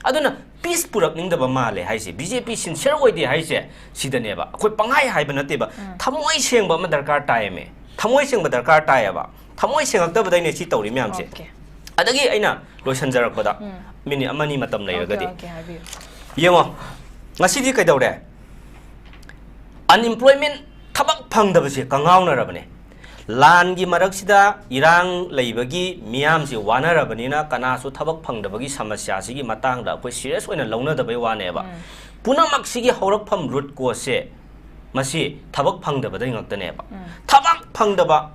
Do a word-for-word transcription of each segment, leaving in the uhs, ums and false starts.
ꯑꯗꯨꯅ peace ꯄꯨꯔꯛꯅꯤꯡꯗꯕ ꯃꯥꯜꯂꯦ ꯍꯥꯏꯁꯦ, ꯕꯤ ꯖꯦ ꯄꯤ sincere ꯑꯣꯏꯗꯦ ꯍꯥꯏꯁꯦ ꯁꯤꯗꯅꯦꯕ꯫ ꯑꯩꯈꯣꯏ ꯄꯪꯍꯥꯏ ꯍꯥꯏꯕ ꯅꯠꯇꯦꯕ, ꯊꯃꯣꯏ ꯁꯦꯡꯕ ꯑꯃ ꯗꯔꯀꯥꯔ ꯇꯥꯏꯌꯦꯃꯦ, ꯊꯃꯣꯏ ꯁꯦꯡꯕ ꯗꯔꯀꯥꯔ ꯇꯥꯏꯌꯦꯕ꯫ ꯊꯃꯣꯏ ꯁꯦꯡꯉꯛꯇꯕꯗꯩꯅꯦ ꯁꯤ ꯇꯧꯔꯤ ꯃꯌꯥꯝꯁꯦ꯫ Okay. ꯑꯗꯒꯤ ꯑꯩꯅ ꯂꯣꯏꯁꯤꯟꯖꯔꯛꯄꯗ, ꯃꯤꯅꯤꯠ ꯑꯃꯅꯤ ꯃꯇꯝ ꯂꯩꯔꯒꯗꯤ, Okay, okay, ꯍꯥꯏꯕꯤꯌꯨ꯫ ꯌꯦꯡꯉꯣ, ꯉꯁꯤꯗꯤ ꯀꯩꯗꯧꯔꯦ? Unemployment, ꯊꯕꯛ ꯐꯪꯗꯕꯁꯦ ꯀꯉꯥꯎꯅꯔꯕꯅꯦ꯫ ꯂꯥꯟꯒꯤ ꯃꯔꯛꯁꯤꯗ ꯏꯔꯥꯡ ꯂꯩꯕꯒꯤ ꯃꯤꯌꯥꯝꯁꯦ ꯋꯥꯅꯔꯕꯅꯤꯅ ꯀꯅꯥꯁꯨ ꯊꯕꯛ ꯐꯪꯗꯕꯒꯤ ꯁꯃꯁ꯭ꯌꯥꯁꯤꯒꯤ ꯃꯇꯥꯡꯗ ꯑꯩꯈꯣꯏ serious ꯑꯣꯏꯅ ꯂꯧꯅꯗꯕꯩ ꯋꯥꯅꯦꯕ꯫ ꯄꯨꯝꯅꯃꯛꯁꯤꯒꯤ ꯍꯧꯔꯛꯐꯝ, root causeꯁꯦ, ꯃꯁꯤ ꯊꯕꯛ ꯐꯪꯗꯕꯗꯩ ꯉꯥꯛꯇꯅꯦꯕ꯫ ꯊꯕꯛ ꯐꯪꯗꯕ,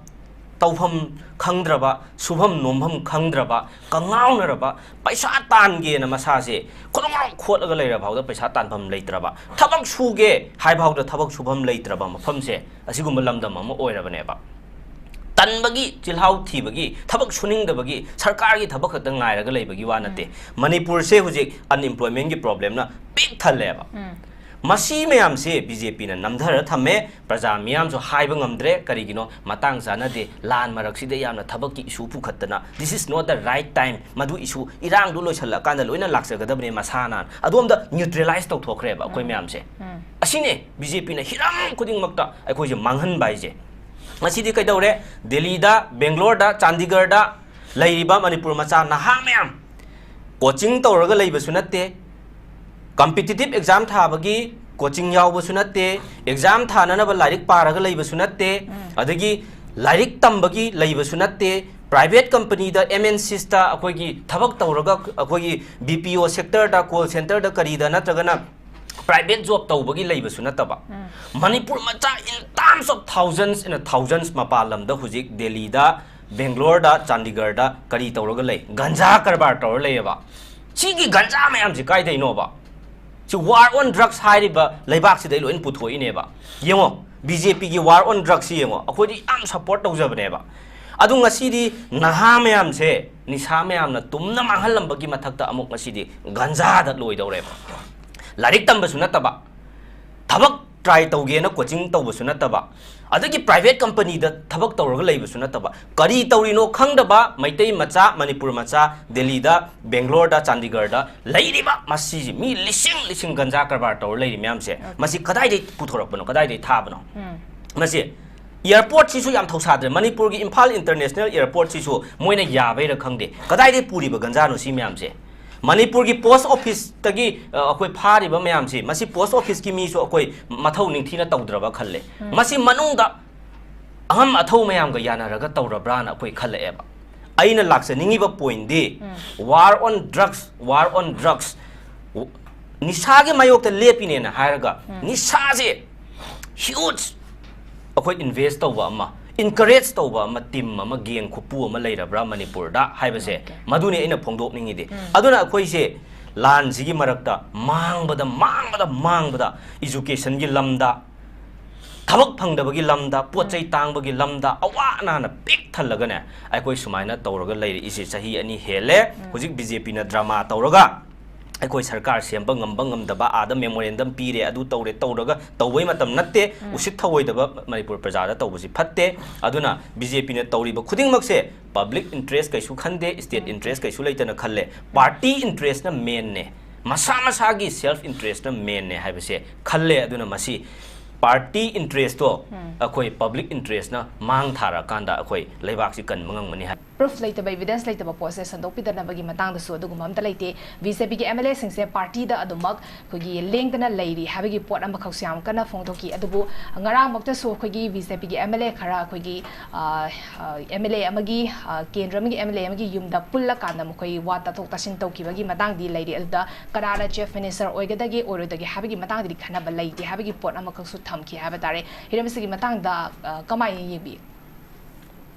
ꯇꯧꯐꯝ ꯈꯪꯗ꯭ꯔꯕ, ꯁꯨꯐꯝ ꯅꯣꯝꯐꯝ ꯈꯪꯗ꯭ꯔꯕ, ꯀꯉꯥꯎꯅꯔꯕ, ꯄꯩꯁꯥ ꯇꯥꯟꯒꯦꯅ ꯃꯁꯥꯁꯦ ꯈꯨꯗꯣꯡ ꯈꯣꯠꯂꯒ ꯂꯩꯔ ꯐꯥꯎꯗ ꯄꯩꯁꯥ ꯇꯥꯟꯐꯝ ꯂꯩꯇ꯭ꯔꯕ, ꯊꯕꯛ ꯁꯨꯒꯦ ꯍꯥꯏ ꯐꯥꯎꯗ ꯊꯕꯛ ꯁꯨꯐꯝ ꯂꯩꯇ꯭ꯔꯕ ꯃꯐꯝꯁꯦ ꯑꯁꯤꯒꯨꯝꯕ ꯂꯝꯗꯝ ꯑꯃ ꯑꯣꯏꯔꯕꯅꯦꯕ꯫ ꯇꯟꯕꯒꯤ, ꯆꯤꯜꯍꯥꯎ ꯊꯤꯕꯒꯤ, ꯊꯕꯛ ꯁꯨꯅꯤꯡꯗꯕꯒꯤ, ꯁꯔꯀꯥꯔꯒꯤ ꯊꯕꯛ ꯈꯛꯇ ꯉꯥꯏꯔꯒ ꯂꯩꯕꯒꯤ ꯋꯥ ꯅꯠꯇꯦ꯫ ꯃꯅꯤꯄꯨꯔꯁꯦ ꯍꯧꯖꯤꯛ unemploymentꯀꯤ problemꯅ ꯄꯤꯛ ꯊꯜꯂꯦꯕ꯫ ꯃꯁꯤ ꯃꯌꯥꯝꯁꯦ ꯕꯤ ꯖꯦ ꯄꯤꯅ ꯅꯝꯊꯔ ꯊꯝꯃꯦ꯫ ꯄ꯭ꯔꯖꯥ ꯃꯤꯌꯥꯝꯁꯨ ꯍꯥꯏꯕ ꯉꯝꯗ꯭ꯔꯦ꯫ ꯀꯔꯤꯒꯤꯅꯣ? ꯃꯇꯥꯡ ꯆꯥꯅꯗꯦ꯫ ꯂꯥꯟ ꯃꯔꯛꯁꯤꯗ ꯌꯥꯝꯅ ꯊꯕꯛꯀꯤ issue ꯄꯨꯈꯠꯇꯅ, this is not the right time꯫ ꯃꯗꯨ issue, ꯏꯔꯥꯡꯗꯨ ꯂꯣꯏꯁꯤꯜꯂꯛꯀꯥꯟꯗ ꯂꯣꯏꯅ ꯂꯥꯛꯆꯒꯗꯕꯅꯦ ꯃꯁꯥꯅ꯫ ꯑꯗꯣꯝꯗ neutralize ꯇꯧꯊꯣꯛꯈ꯭ꯔꯦꯕ ꯑꯩꯈꯣꯏ ꯃꯌꯥꯝꯁꯦ꯫ ꯑꯁꯤꯅꯦ ꯕꯤ ꯖꯦ ꯄꯤꯅ ꯍꯤꯔꯝ ꯈꯨꯗꯤꯡꯃꯛꯇ ꯑꯩꯈꯣꯏꯁꯦ ꯃꯥꯡꯍꯟꯕ ꯍꯥꯏꯁꯦ꯫ ꯉꯁꯤꯗꯤ ꯀꯩꯗꯧꯔꯦ? ꯗꯦꯜꯂꯤꯗ, ꯕꯦꯡꯒ꯭ꯂꯣꯔꯗ, ꯆꯥꯟꯗꯤꯒꯔꯗ ꯂꯩꯔꯤꯕ ꯃꯅꯤꯄꯨꯔ ꯃꯆꯥ ꯅꯍꯥ ꯃꯌꯥꯝ, coaching ꯇꯧꯔꯒ ꯂꯩꯕꯁꯨ ꯅꯠꯇꯦ, competitive exam ꯊꯥꯕꯒꯤ coaching ꯌꯥꯎꯕꯁꯨ ꯅꯠꯇꯦ, exam ꯊꯥꯅꯅꯕ ꯂꯥꯏꯔꯤꯛ ꯄꯥꯔꯒ ꯂꯩꯕꯁꯨ ꯅꯠꯇꯦ, ꯑꯗꯒꯤ ꯂꯥꯏꯔꯤꯛ ꯇꯝꯕꯒꯤ ꯂꯩꯕꯁꯨ ꯅꯠꯇꯦ, private companyꯗ, M N Cs ꯇ ꯑꯩꯈꯣꯏꯒꯤ ꯊꯕꯛ ꯇꯧꯔꯒ, ꯑꯩꯈꯣꯏꯒꯤ B P O sectorꯗ, call centreꯗ, ꯀꯔꯤꯗ, ꯅꯠꯇ꯭ꯔꯒꯅ private job ꯇꯧꯕꯒꯤ ꯂꯩꯕꯁꯨ ꯅꯠꯇꯕ꯫ ꯃꯅꯤꯄꯨꯔ ꯃꯆꯥ in terms of thousands and thousands ꯃꯄꯥꯟ ꯂꯝꯗ ꯍꯧꯖꯤꯛ ꯗꯦꯜꯂꯤꯗ, ꯕꯦꯡꯒ꯭ꯂꯣꯔꯗ, ꯆꯥꯟꯗꯤꯒꯔꯗ ꯀꯔꯤ ꯇꯧꯔꯒ ꯂꯩ? ꯒꯟꯖꯥ ꯀꯔꯕꯥꯔ ꯇꯧꯔ ꯂꯩꯌꯦꯕ꯫ ꯁꯤꯒꯤ ꯒꯟꯖꯥ ꯃꯌꯥꯝꯁꯤ ꯀꯥꯏꯗꯩꯅꯣꯕ? ꯁꯤ war on drugs ꯍꯥꯏꯔꯤꯕ ꯂꯩꯕꯥꯛꯁꯤꯗꯩ ꯂꯣꯏꯅ ꯄꯨꯊꯣꯛꯏꯅꯦꯕ꯫ ꯌꯦꯡꯉꯣ, B J Pꯒꯤ war on drugsꯁꯤ ꯌꯦꯡꯉꯣ, ꯑꯩꯈꯣꯏꯗꯤ ꯌꯥꯝ support ꯇꯧꯖꯕꯅꯦꯕ꯫ ꯑꯗꯨ ꯉꯁꯤꯗꯤ ꯅꯍꯥ ꯃꯌꯥꯝꯁꯦ ꯅꯤꯁꯥ ꯃꯌꯥꯝꯅ ꯇꯨꯝꯅ ꯃꯥꯡꯍꯜꯂꯝꯕꯒꯤ ꯃꯊꯛꯇ ꯑꯃꯨꯛ ꯉꯁꯤꯗꯤ ꯒꯟꯖꯥꯗ ꯂꯣꯏꯗꯧꯔꯦꯕ꯫ ꯂꯥꯏꯔꯤꯛ ꯇꯝꯕꯁꯨ ꯅꯠꯇꯕ, ꯊꯕꯛ ꯇ꯭ꯔꯥꯏ ꯇꯧꯒꯦꯅ ꯀꯣꯆꯤꯡ ꯇꯧꯕꯁꯨ ꯅꯠꯇꯕ, ꯑꯗꯒꯤ ꯄ꯭ꯔꯥꯏꯚꯦꯠ ꯀꯝꯄꯅꯤꯗ ꯊꯕꯛ ꯇꯧꯔꯒ ꯂꯩꯕꯁꯨ ꯅꯠꯇꯕ, ꯀꯔꯤ ꯇꯧꯔꯤꯅꯣ ꯈꯪꯗꯕ ꯃꯩꯇꯩ ꯃꯆꯥ, ꯃꯅꯤꯄꯨꯔ ꯃꯆꯥ, ꯗꯦꯜꯂꯤꯗ, ꯕꯦꯡꯒ꯭ꯂꯣꯔꯗ, ꯆꯥꯟꯗꯤꯒꯔꯗ ꯂꯩꯔꯤꯕ ꯃꯁꯤꯁꯤ ꯃꯤ ꯂꯤꯁꯤꯡ ꯂꯤꯁꯤꯡ ꯒꯟꯖꯥ ꯀꯔꯕꯥꯔ ꯇꯧꯔ ꯂꯩꯔꯤ ꯃꯌꯥꯝꯁꯦ, ꯃꯁꯤ ꯀꯗꯥꯏꯗꯒꯤ ꯄꯨꯊꯣꯔꯛꯄꯅꯣ, ꯀꯗꯥꯏꯗꯒꯤ ꯊꯥꯕꯅꯣ? ꯃꯁꯤ ꯑꯦꯌꯔꯄꯣꯔꯠꯁꯤꯁꯨ ꯌꯥꯝ ꯊꯧꯁꯥꯗ꯭ꯔꯦ꯫ ꯃꯅꯤꯄꯨꯔꯒꯤ ꯏꯝꯐꯥꯜ ꯏꯟꯇꯔꯅꯦꯁꯅꯦꯜ ꯑꯦꯌꯔꯄꯣꯔꯠꯁꯤꯁꯨ ꯃꯣꯏꯅ ꯌꯥꯕꯩꯔ ꯈꯪꯗꯦ, ꯀꯗꯥꯏꯗꯒꯤ ꯄꯨꯔꯤꯕ ꯒꯟꯖꯥꯅꯣ ꯁꯤ ꯃꯌꯥꯝꯁꯦ? ꯃꯅꯤꯄꯨꯔꯒꯤ ꯄꯣꯁ ꯑꯣꯐꯤꯁꯇꯒꯤ, ꯑ, ꯑꯩꯈꯣꯏ ꯐꯥꯔꯤꯕ ꯃꯌꯥꯝꯁꯤ, ꯃꯁꯤ ꯄꯣꯁ ꯑꯣꯐꯤꯁꯀꯤ ꯃꯤꯁꯨ ꯑꯩꯈꯣꯏ ꯃꯊꯧ ꯅꯤꯡꯊꯤꯅ ꯇꯧꯗ꯭ꯔꯕ ꯈꯜꯂꯦ꯫ ꯃꯁꯤ ꯃꯅꯨꯡꯗ ꯑꯉꯝ ꯑꯊꯧ ꯃꯌꯥꯝꯒ ꯌꯥꯅꯔꯒ ꯇꯧꯔꯕ꯭ꯔꯥꯅ ꯑꯩꯈꯣꯏ ꯈꯜꯂꯛꯑꯦꯕ꯫ ꯑꯩꯅ ꯂꯥꯛꯆꯅꯤꯡꯉꯤꯕ ꯄꯣꯏꯟꯗꯤ, war on drugs, war on drugs, ꯅꯤꯁꯥꯒꯤ ꯃꯥꯌꯣꯛꯇ ꯂꯦꯞꯄꯤꯅꯦꯅ ꯍꯥꯏꯔꯒ, ꯅꯤꯁꯥꯁꯦ huge ꯑꯩꯈꯣꯏ ꯏꯟꯚꯦꯁ ꯇꯧꯕ ꯑꯃ, ꯏꯟꯀꯔꯦꯖ ꯇꯧꯕ ꯑꯃ, ꯇꯤꯝ ꯑꯃ, ꯒꯦꯡ ꯈꯨꯄꯨ ꯑꯃ ꯂꯩꯔꯕ꯭ꯔꯥ ꯃꯅꯤꯄꯨꯔꯗ ꯍꯥꯏꯕꯁꯦ, ꯃꯗꯨꯅꯤ ꯑꯩꯅ ꯐꯣꯡꯗꯣꯛꯅꯤꯡꯉꯤꯗꯤ꯫ ꯑꯗꯨꯅ ꯑꯩꯈꯣꯏꯁꯦ ꯂꯥꯟꯁꯤꯒꯤ ꯃꯔꯛꯇ ꯃꯥꯡꯕꯗ, ꯃꯥꯡꯕꯗ, ꯃꯥꯡꯕꯗ, ꯏꯖꯨꯀꯦꯁꯟꯒꯤ ꯂꯝꯗ, ꯊꯕꯛ ꯐꯪꯗꯕꯒꯤ ꯂꯝꯗ, ꯄꯣꯠ ꯆꯩ ꯇꯥꯡꯕꯒꯤ ꯂꯝꯗ, ꯑꯋꯥ ꯑꯅꯥꯅ ꯄꯤꯛ ꯊꯜꯂꯒꯅꯦ, ꯑꯩꯈꯣꯏ ꯁꯨꯃꯥꯏꯅ ꯇꯧꯔꯒ ꯂꯩꯔꯛꯏꯁꯦ ꯆꯍꯤ ꯑꯅꯤ ꯍꯦꯜꯂꯦ꯫ ꯍꯧꯖꯤꯛ ꯕꯤ ꯖꯦ ꯄꯤꯅ ꯗ꯭ꯔꯃꯥ ꯇꯧꯔꯒ ꯑꯩꯈꯣꯏ ꯁꯔꯀꯥꯔ ꯁꯦꯝꯕ ꯉꯝꯕ ꯉꯝꯗꯕ, ꯑꯥꯗ ꯃꯦꯃꯣꯔꯦꯟꯗꯝ ꯄꯤꯔꯦ, ꯑꯗꯨ ꯇꯧꯔꯦ, ꯇꯧꯔꯒ ꯇꯧꯕꯩ ꯃꯇꯝ ꯅꯠꯇꯦ꯫ ꯎꯁꯤꯠ ꯊꯑꯣꯏꯗꯕ ꯃꯅꯤꯄꯨꯔ ꯄ꯭ꯔꯖꯥꯗ ꯇꯧꯕꯁꯤ ꯐꯠꯇꯦ꯫ ꯑꯗꯨꯅ ꯕꯤ ꯖꯦ ꯄꯤꯅ ꯇꯧꯔꯤꯕ ꯈꯨꯗꯤꯡꯃꯛꯁꯦ ꯄꯕ꯭ꯂꯤꯛ ꯏꯟꯇꯔꯦꯁ ꯀꯩꯁꯨ ꯈꯟꯗꯦ, ꯁ꯭ꯇꯦꯠ ꯏꯟꯇꯔꯦꯁ ꯀꯩꯁꯨ ꯂꯩꯇꯅ ꯈꯜꯂꯦ꯫ ꯄꯥꯔꯇꯤ ꯏꯟꯇꯔꯦꯁꯅ ꯃꯦꯟꯅꯦ, ꯃꯁꯥ ꯃꯁꯥꯒꯤ ꯁꯦꯜꯐ ꯏꯟꯇꯔꯦꯁꯅ ꯃꯦꯟꯅꯦ ꯍꯥꯏꯕꯁꯦ ꯈꯜꯂꯦ꯫ ꯑꯗꯨꯅ ꯃꯁꯤ ꯄꯥꯔꯇꯤ ꯏꯟꯇꯔꯦꯁꯇꯣ ꯑꯩꯈꯣꯏ ꯄꯕ꯭ꯂꯤꯛ ꯏꯟꯇꯔꯦꯁꯅ ꯃꯥꯡ ꯊꯥꯔꯛꯑꯀꯥꯟꯗ ꯑꯩꯈꯣꯏ ꯂꯩꯕꯥꯛꯁꯤ ꯀꯟꯕ ꯉꯝꯒꯅꯤ ꯍꯥꯏ꯫ ꯄ꯭ꯔꯨꯐ ꯂꯩꯇꯕ, ꯏꯚꯤꯗꯦꯟꯁ ꯂꯩꯇꯕ ꯄꯣꯠꯁꯦ ꯁꯟꯗꯣꯛꯄꯤꯗꯅꯕꯒꯤ ꯃꯇꯥꯡꯗꯁꯨ ꯑꯗꯨꯒꯨꯝꯕ ꯑꯝꯇ ꯂꯩꯇꯦ꯫ ꯕꯤ ꯖꯦ ꯄꯤꯒꯤ ꯑꯦꯝ ꯑꯦꯜ ꯑꯦꯁꯤꯡꯁꯦ ꯄꯥꯔꯇꯤꯗ ꯑꯗꯨꯃꯛ ꯑꯩꯈꯣꯏꯒꯤ ꯂꯦꯡꯗꯅ ꯂꯩꯔꯤ ꯍꯥꯏꯕꯒꯤ ꯄꯣꯠ ꯑꯃꯈꯛꯁꯨ ꯌꯥꯝ ꯀꯟꯅ ꯐꯣꯡꯗꯣꯛꯈꯤ꯫ ꯑꯗꯨꯕꯨ ꯉꯔꯥꯡꯃꯛꯇꯁꯨ ꯑꯩꯈꯣꯏꯒꯤ ꯕꯤ ꯖꯦ ꯄꯤꯒꯤ ꯑꯦꯝ ꯑꯦꯜ ꯑꯦ ꯈꯔ ꯑꯩꯈꯣꯏꯒꯤ, ꯑ, ꯑ, ꯑꯦꯝ ꯑꯦꯜ ꯑꯦ ꯑꯃꯒꯤ, ꯑ, ꯀꯦꯟꯗ꯭ꯔ ꯑꯃꯒꯤ ꯑꯦꯝ ꯑꯦꯜ ꯑꯦ ꯑꯃꯒꯤ ꯌꯨꯝꯗ ꯄꯨꯜꯂꯀꯥꯟꯗ ꯃꯈꯣꯏ ꯋꯥ ꯇꯥꯊꯣꯛ ꯇꯥꯁꯤꯟ ꯇꯧꯈꯤꯕꯒꯤ ꯃꯇꯥꯡꯗꯤ ꯂꯩꯔꯤ꯫ ꯑꯗꯨꯗ ꯀꯅꯥꯅ ꯆꯤꯐ ꯃꯤꯅꯤꯁꯇꯔ ꯑꯣꯏꯒꯗꯒꯦ, ꯑꯣꯏꯔꯣꯏꯗꯒꯦ ꯍꯥꯏꯕꯒꯤ ꯃꯇꯥꯡꯗꯗꯤ ꯈꯟꯅꯕ ꯂꯩꯇꯦ ꯍꯥꯏꯕꯒꯤ ꯄꯣꯠ ꯑꯃꯈꯛꯁꯨ ꯊꯝꯈꯤ ꯍꯥꯏꯕ ꯇꯥꯔꯦ꯫ ꯍꯤꯔꯝ ꯑꯁꯤꯒꯤ ꯃꯇꯥꯡꯗ, ꯑ, ꯀꯃꯥꯏꯅ ꯌꯦꯡꯕꯤ?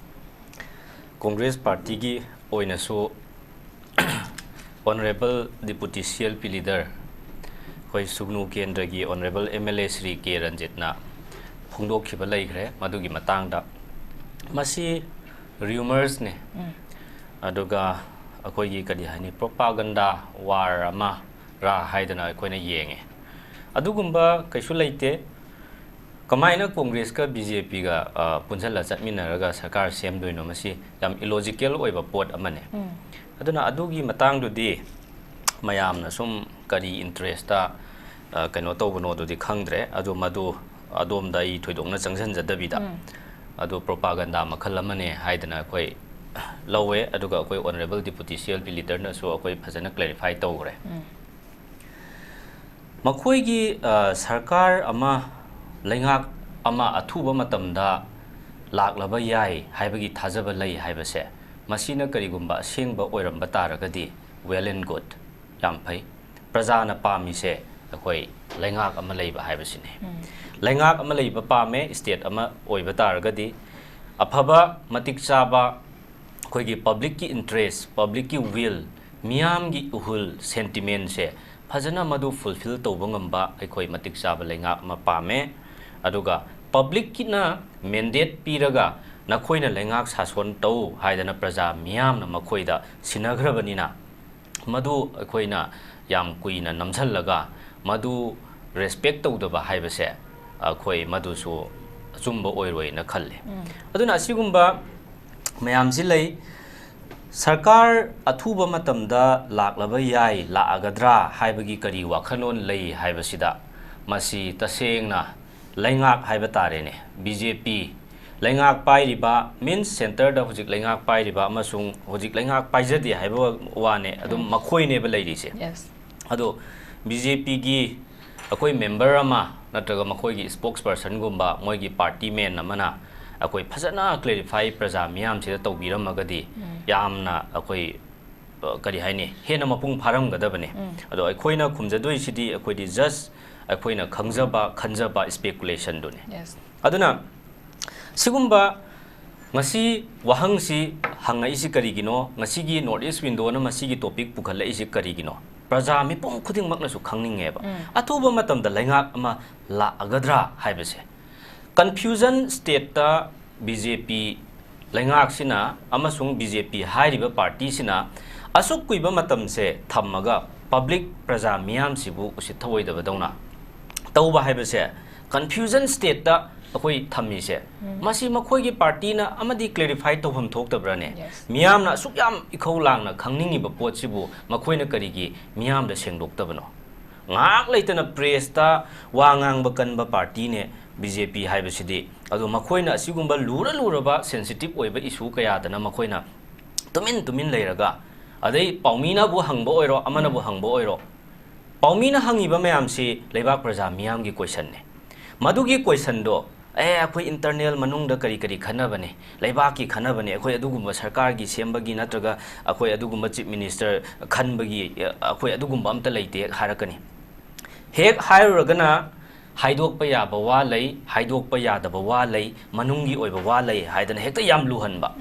ꯀꯣꯡꯒ꯭ꯔꯦꯁ ꯄꯥꯔꯇꯤꯒꯤ ꯑꯣꯏꯅꯁꯨ honourable deputy C L P leader, ꯑꯩꯈꯣꯏ ꯁꯨꯒꯅꯨ ꯀꯦꯟꯗ꯭ꯔꯒꯤ honourable M L A Shri K ꯔꯟꯖꯤꯠꯅ ꯐꯣꯡꯗꯣꯛꯈꯤꯕ ꯂꯩꯈ꯭ꯔꯦ꯫ ꯃꯗꯨꯒꯤ ꯃꯇꯥꯡꯗ ꯃꯁꯤ ꯔꯤꯌꯨꯃꯔꯁꯅꯦ, ꯑꯗꯨꯒ ꯑꯩꯈꯣꯏꯒꯤ ꯀꯔꯤ ꯍꯥꯏꯅꯤ, ꯄ꯭ꯔꯣꯄꯥꯒꯟꯗꯥ ꯋꯥꯔ ꯑꯃ ꯔꯥ ꯍꯥꯏꯗꯅ ꯑꯩꯈꯣꯏꯅ ꯌꯦꯡꯉꯦ꯫ ꯑꯗꯨꯒꯨꯝꯕ ꯀꯩꯁꯨ ꯂꯩꯇꯦ꯫ ꯀꯃꯥꯏꯅ ꯀꯣꯡꯒ꯭ꯔꯦꯁꯀ ꯕꯤ ꯖꯦ ꯄꯤꯒ, ꯑ, ꯄꯨꯟꯁꯤꯜꯂ ꯆꯠꯃꯤꯟꯅꯔꯒ ꯁꯔꯀꯥꯔ ꯁꯦꯝꯗꯣꯏꯅꯣ? ꯃꯁꯤ ꯌꯥꯝ illogical ꯑꯣꯏꯕ ꯄꯣꯠ ꯑꯃꯅꯦ꯫ ꯎꯝ꯫ ꯑꯗꯨꯅ ꯑꯗꯨꯒꯤ ꯃꯇꯥꯡꯗꯨꯗꯤ ꯃꯌꯥꯝꯅ ꯁꯨꯝ ꯀꯔꯤ interest-ꯇ, ꯑ, ꯀꯩꯅꯣ ꯇꯧꯕꯅꯣꯗꯨꯗꯤ ꯈꯪꯗ꯭ꯔꯦ꯫ ꯑꯗꯨ ꯃꯗꯨ ꯑꯗꯣꯝꯗ ꯑꯩ ꯊꯣꯏꯗꯣꯛꯅ ꯆꯪꯁꯤꯟꯖꯗꯕꯤꯗ, ꯎꯝ꯫ ꯑꯗꯨ propaganda ꯃꯈꯜ ꯑꯃꯅꯦ ꯍꯥꯏꯗꯅ ꯑꯩꯈꯣꯏ ꯂꯧꯋꯦ꯫ ꯑꯗꯨꯒ ꯑꯩꯈꯣꯏ Honourable Deputy C L P leader-ꯅꯁꯨ ꯑꯩꯈꯣꯏ ꯐꯖꯅ clarify ꯇꯧꯈ꯭ꯔꯦ꯫ ꯎꯝ꯫ ꯃꯈꯣꯏꯒꯤ, ꯑ, ꯁꯔꯀꯥꯔ ꯑꯃ, ꯂꯩꯉꯥꯛ ꯑꯃ ꯑꯊꯨꯕ ꯃꯇꯝꯗ ꯂꯥꯛꯂꯕ ꯌꯥꯏ ꯍꯥꯏꯕꯒꯤ ꯊꯥꯖꯕ ꯂꯩ ꯍꯥꯏꯕꯁꯦ, ꯃꯁꯤꯅ ꯀꯔꯤꯒꯨꯝꯕ ꯑꯁꯦꯡꯕ ꯑꯣꯏꯔꯝꯕ ꯇꯥꯔꯒꯗꯤ, well and good, ꯌꯥꯝ ꯐꯩ꯫ ꯄ꯭ꯔꯖꯥꯅ ꯄꯥꯝꯃꯤꯁꯦ ꯑꯩꯈꯣꯏ ꯂꯩꯉꯥꯛ ꯑꯃ ꯂꯩꯕ ꯍꯥꯏꯕꯁꯤꯅꯤ꯫ ꯎꯝ꯫ ꯂꯩꯉꯥꯛ ꯑꯃ ꯂꯩꯕ ꯄꯥꯝꯃꯦ, state ꯑꯃ ꯑꯣꯏꯕ ꯇꯥꯔꯒꯗꯤ꯫ ꯑꯐꯕ, ꯃꯇꯤꯛ ꯆꯥꯕ, ꯑꯩꯈꯣꯏꯒꯤ public-ꯀꯤ interest, public-ꯀꯤ will, ꯃꯤꯌꯥꯝꯒꯤ ꯏꯍꯨꯜ, sentiment-ꯁꯦ ꯐꯖꯅ ꯃꯗꯨ fulfill ꯇꯧꯕ ꯉꯝꯕ ꯑꯩꯈꯣꯏ ꯃꯇꯤꯛ ꯆꯥꯕ ꯂꯩꯉꯥꯛ ꯑꯃ ꯄꯥꯝꯃꯦ꯫ ꯑꯗꯨꯒ public-ꯀꯤꯅ mandate ꯄꯤꯔꯒ ꯅꯈꯣꯏꯅ ꯂꯩꯉꯥꯛ ꯁꯥꯁꯣꯟ ꯇꯧ ꯍꯥꯏꯗꯅ ꯄ꯭ꯔꯖꯥ ꯃꯤꯌꯥꯝꯅ ꯃꯈꯣꯏꯗ ꯁꯤꯟꯅꯈ꯭ꯔꯕꯅꯤꯅ, ꯃꯗꯨ ꯑꯩꯈꯣꯏꯅ ꯌꯥꯝ ꯀꯨꯏꯅ ꯅꯝꯁꯤꯜꯂꯒ ꯃꯗꯨ respect ꯇꯧꯗꯕ ꯍꯥꯏꯕꯁꯦ, ꯑꯩꯈꯣꯏ ꯃꯗꯨꯁꯨ ꯑꯆꯨꯝꯕ ꯑꯣꯏꯔꯣꯏꯅ ꯈꯜꯂꯤ꯫ ꯎꯝ꯫ ꯑꯗꯨꯅ ꯑꯁꯤꯒꯨꯝꯕ ꯃꯌꯥꯝꯁꯤ ꯂꯩ꯫ ꯁꯔꯀꯥꯔ ꯑꯊꯨꯕ ꯃꯇꯝꯗ ꯂꯥꯛꯂꯕ ꯌꯥꯏ, ꯂꯥꯛꯑꯒꯗ꯭ꯔꯥ ꯍꯥꯏꯕꯒꯤ ꯀꯔꯤ ꯋꯥꯈꯜꯂꯣꯟ ꯂꯩ ꯍꯥꯏꯕꯁꯤꯗ, ꯃꯁꯤ ꯇꯁꯦꯡꯅ ꯂꯩꯉꯥꯛ ꯍꯥꯏꯕ ꯇꯥꯔꯦꯅꯦ, ꯕꯤ ꯖꯦ ꯄꯤ ꯂꯩꯉꯥꯛ ꯄꯥꯏꯔꯤꯕ, means centre-ꯗ ꯍꯧꯖꯤꯛ ꯂꯩꯉꯥꯛ ꯄꯥꯏꯔꯤꯕ ꯑꯃꯁꯨꯡ ꯍꯧꯖꯤꯛ ꯂꯩꯉꯥꯛ ꯄꯥꯏꯖꯗꯦ ꯍꯥꯏꯕ ꯋꯥꯅꯦ, ꯑꯗꯨꯝ ꯎꯝ꯫ ꯃꯈꯣꯏꯅꯦꯕ ꯂꯩꯔꯤꯁꯦ꯫ Yes꯫ ꯑꯗꯣ ꯕꯤ ꯖꯦ ꯄꯤꯒꯤ ꯑꯩꯈꯣꯏ member ꯑꯃ ꯅꯠꯇ꯭ꯔꯒ ꯃꯈꯣꯏꯒꯤ spokesperson-ꯒꯨꯝꯕ, ꯃꯣꯏꯒꯤ party man ꯑꯃꯅ ꯑꯩꯈꯣꯏ ꯐꯖꯅ clarify ꯄ꯭ꯔꯖꯥ ꯃꯤꯌꯥꯝꯁꯤꯗ ꯇꯧꯕꯤꯔꯝꯃꯒꯗꯤ, ꯎꯝ꯫ ꯌꯥꯝꯅ ꯑꯩꯈꯣꯏ, ꯑ, ꯀꯔꯤ ꯍꯥꯏꯅꯤ, ꯍꯦꯟꯅ ꯃꯄꯨꯡ ꯐꯥꯔꯝꯒꯗꯕꯅꯦ꯫ ꯎꯝ꯫ ꯑꯗꯣ ꯑꯩꯈꯣꯏꯅ ꯈꯨꯝꯖꯗꯣꯏꯁꯤꯗꯤ ꯑꯩꯈꯣꯏꯗꯤ just ꯑꯩꯈꯣꯏꯅ ꯈꯪꯖꯕ, ꯈꯟꯖꯕ, speculation-ꯗꯨꯅꯤ꯫ Yes꯫ ꯑꯗꯨꯅ ꯁꯤꯒꯨꯝꯕ ꯉꯁꯤ ꯋꯥꯍꯪꯁꯤ ꯍꯪꯉꯛꯏꯁꯤ ꯀꯔꯤꯒꯤꯅꯣ? ꯉꯁꯤꯒꯤ North East Window-ꯅ ꯃꯁꯤꯒꯤ topic ꯄꯨꯈꯠꯂꯛꯏꯁꯤ ꯀꯔꯤꯒꯤꯅꯣ? ꯄ꯭ꯔꯖꯥ ꯃꯤꯄꯨꯝ ꯈꯨꯗꯤꯡꯃꯛꯅꯁꯨ ꯈꯪꯅꯤꯡꯉꯦꯕ꯫ ꯎꯝ꯫ ꯑꯊꯨꯕ ꯃꯇꯝꯗ ꯂꯩꯉꯥꯛ ꯑꯃ ꯂꯥꯛꯑꯒꯗ꯭ꯔꯥ ꯍꯥꯏꯕꯁꯦ꯫ Confusion state-ꯇ ꯕꯤ ꯖꯦ ꯄꯤ ꯂꯩꯉꯥꯛꯁꯤꯅ ꯑꯃꯁꯨꯡ ꯕꯤ ꯖꯦ ꯄꯤ ꯍꯥꯏꯔꯤꯕ party-ꯁꯤꯅ ꯑꯁꯨꯛ ꯀꯨꯏꯕ ꯃꯇꯝꯁꯦ ꯊꯝꯃꯒ public, ꯄ꯭ꯔꯖꯥ ꯃꯤꯌꯥꯝꯁꯤꯕꯨ ꯎꯁꯤꯠ ꯊꯑꯣꯏꯗꯕꯗꯧꯅ ꯇꯧꯕ ꯍꯥꯏꯕꯁꯦ ꯀꯟꯐ꯭ꯌꯨꯖꯟ ꯁ꯭ꯇꯦꯠꯇ ꯑꯩꯈꯣꯏ ꯊꯝꯃꯤꯁꯦ, ꯃꯁꯤ ꯃꯈꯣꯏꯒꯤ ꯄꯥꯔꯇꯤꯅ ꯑꯃꯗꯤ ꯀ꯭ꯂꯦꯔꯤꯐꯥꯏ ꯇꯧꯐꯝ ꯊꯣꯛꯇꯕ꯭ꯔꯥꯅꯦ? ꯃꯤꯌꯥꯝꯅ ꯑꯁꯨꯛ ꯌꯥꯝ ꯏꯈꯧ ꯂꯥꯡꯅ ꯈꯪꯅꯤꯡꯉꯤꯕ ꯄꯣꯠꯁꯤꯕꯨ ꯃꯈꯣꯏꯅ ꯀꯔꯤꯒꯤ ꯃꯤꯌꯥꯝꯗ ꯁꯦꯡꯗꯣꯛꯇꯕꯅꯣ? ꯉꯥꯏꯍꯥꯛ ꯂꯩꯇꯅ ꯄ꯭ꯔꯦꯁꯇ ꯋꯥ ꯉꯥꯡꯕ ꯀꯟꯕ ꯄꯥꯔꯇꯤꯅꯦ ꯕꯤ ꯖꯦ ꯄꯤ ꯍꯥꯏꯕꯁꯤꯗꯤ꯫ ꯑꯗꯣ ꯃꯈꯣꯏꯅ ꯑꯁꯤꯒꯨꯝꯕ ꯂꯨꯔ ꯂꯨꯔꯕ ꯁꯦꯟꯁꯤꯇꯤꯞ ꯑꯣꯏꯕ ꯏꯁꯨ ꯀꯌꯥꯗꯅ ꯃꯈꯣꯏꯅ ꯇꯨꯃꯤꯟ ꯇꯨꯃꯤꯟ ꯂꯩꯔꯒ, ꯑꯗꯩ ꯄꯥꯎꯃꯤꯅꯕꯨ ꯍꯪꯕ ꯑꯣꯏꯔꯣ, ꯑꯃꯅꯕꯨ ꯍꯪꯕ ꯑꯣꯏꯔꯣ, ꯄꯥꯎꯃꯤꯅ ꯍꯪꯉꯤꯕ ꯃꯌꯥꯝꯁꯤ ꯂꯩꯕꯥꯛ ꯄ꯭ꯔꯖꯥ ꯃꯤꯌꯥꯝꯒꯤ ꯀꯣꯏꯁꯟꯅꯦ꯫ ꯃꯗꯨꯒꯤ ꯀꯣꯏꯁꯟꯗꯣ, "ꯑꯦ, ꯑꯩꯈꯣꯏ ꯏꯟꯇꯔꯅꯦꯜ ꯃꯅꯨꯡꯗ ꯀꯔꯤ ꯀꯔꯤ ꯈꯟꯅꯕꯅꯦ, ꯂꯩꯕꯥꯛꯀꯤ ꯈꯟꯅꯕꯅꯦ, ꯑꯩꯈꯣꯏ ꯑꯗꯨꯒꯨꯝꯕ ꯁꯔꯀꯥꯔꯒꯤ ꯁꯦꯝꯕꯒꯤ ꯅꯠꯇ꯭ꯔꯒ ꯑꯩꯈꯣꯏ ꯑꯗꯨꯒꯨꯝꯕ ꯆꯤꯐ ꯃꯤꯅꯤꯁꯇꯔ ꯈꯟꯕꯒꯤ, ꯑ, ꯑꯩꯈꯣꯏ ꯑꯗꯨꯒꯨꯝꯕ ꯑꯝꯇ ꯂꯩꯇꯦ" ꯍꯦꯛ ꯍꯥꯏꯔꯛꯀꯅꯤ꯫ ꯍꯦꯛ ꯍꯥꯏꯔꯨꯔꯒꯅ ꯍꯥꯏꯗꯣꯛꯄ ꯌꯥꯕ ꯋꯥ ꯂꯩ, ꯍꯥꯏꯗꯣꯛꯄ ꯌꯥꯗꯕ ꯋꯥ ꯂꯩ, ꯃꯅꯨꯡꯒꯤ ꯑꯣꯏꯕ ꯋꯥ ꯂꯩ ꯍꯥꯏꯗꯅ ꯍꯦꯛꯇ ꯌꯥꯝ ꯂꯨꯍꯟꯕ꯫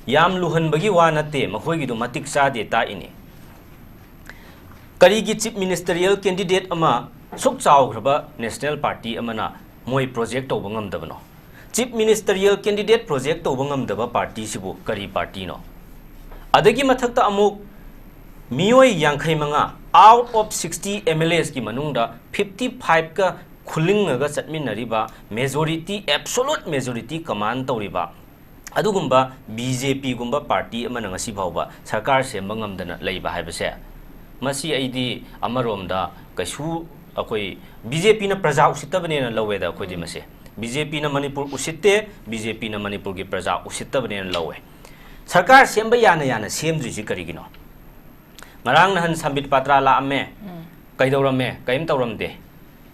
ꯌꯥꯝ ꯂꯨꯍꯟꯕꯒꯤ ꯋꯥ ꯅꯠꯇꯦ, ꯃꯈꯣꯏꯒꯤꯗꯣ ꯃꯇꯤꯛ ꯆꯥꯗꯦ ꯇꯥꯛꯏꯅꯦ꯫ ꯀꯔꯤꯒꯤ ꯆꯤꯐ ꯃꯤꯅꯤꯁꯇꯔꯤꯌꯦꯜ ꯀꯦꯟꯗꯤꯗꯦꯠ ꯑꯃ, ꯁꯨꯛ ꯆꯥꯎꯈ꯭ꯔꯕ ꯅꯦꯁꯅꯦꯜ ꯄꯥꯔꯇꯤ ꯑꯃꯅ ꯃꯣꯏ ꯄ꯭ꯔꯣꯖꯦꯛ ꯇꯧꯕ ꯉꯝꯗꯕꯅꯣ? ꯆꯤꯐ ꯃꯤꯅꯤꯁꯇꯔꯤꯌꯦꯜ ꯀꯦꯟꯗꯤꯗꯦꯠ ꯄ꯭ꯔꯣꯖꯦꯛ ꯇꯧꯕ ꯉꯝꯗꯕ ꯄꯥꯔꯇꯤꯁꯤꯕꯨ ꯀꯔꯤ ꯄꯥꯔꯇꯤꯅꯣ? ꯑꯗꯒꯤ ꯃꯊꯛꯇ ꯑꯃꯨꯛ ꯃꯤꯑꯣꯏ ꯌꯥꯡꯈꯩ ꯃꯉꯥ, out of sixty M L As ꯀꯤ ꯃꯅꯨꯡꯗ fifty five ꯀ ꯈꯨꯂꯤꯡꯉꯒ ꯆꯠꯃꯤꯟꯅꯔꯤꯕ, ꯃꯦꯖꯣꯔꯤꯇꯤ, ꯑꯦꯕꯁꯣꯂꯨꯠ ꯃꯦꯖꯣꯔꯤꯇꯤ ꯀꯃꯥꯟ ꯇꯧꯔꯤꯕ ꯑꯗꯨꯒꯨꯝꯕ ꯕꯤ ꯖꯦ ꯄꯤꯒꯨꯝꯕ ꯄꯥꯔꯇꯤ ꯑꯃꯅ ꯉꯁꯤ ꯐꯥꯎꯕ ꯁꯔꯀꯥꯔ ꯁꯦꯝꯕ ꯉꯝꯗꯅ ꯂꯩꯕ ꯍꯥꯏꯕꯁꯦ, ꯃꯁꯤ ꯑꯩꯗꯤ ꯑꯃꯔꯣꯝꯗ ꯀꯩꯁꯨ, ꯑꯩꯈꯣꯏ ꯕꯤ ꯖꯦ ꯄꯤꯅ ꯄ꯭ꯔꯖꯥ ꯎꯁꯤꯠꯇꯕꯅꯦꯅ ꯂꯧꯋꯦꯗ ꯑꯩꯈꯣꯏꯗꯤ꯫ ꯃꯁꯦ ꯕꯤ ꯖꯦ ꯄꯤꯅ ꯃꯅꯤꯄꯨꯔ ꯎꯁꯤꯠꯇꯦ, ꯕꯤ ꯖꯦ ꯄꯤꯅ ꯃꯅꯤꯄꯨꯔꯒꯤ ꯄ꯭ꯔꯖꯥ ꯎꯁꯤꯠꯇꯕꯅꯦꯅ ꯂꯧꯋꯦ꯫ ꯁꯔꯀꯥꯔ ꯁꯦꯝꯕ ꯌꯥꯅ ꯌꯥꯅ ꯁꯦꯝꯗ꯭ꯔꯤꯁꯤ ꯀꯔꯤꯒꯤꯅꯣ? ꯉꯔꯥꯡ ꯅꯍꯥꯟ ꯁꯝꯕꯤꯠ ꯄꯥꯇ꯭ꯔꯥ ꯂꯥꯛꯑꯝꯃꯦ꯫ ꯀꯩꯗꯧꯔꯝꯃꯦ? ꯀꯔꯤꯝ ꯇꯧꯔꯝꯗꯦ꯫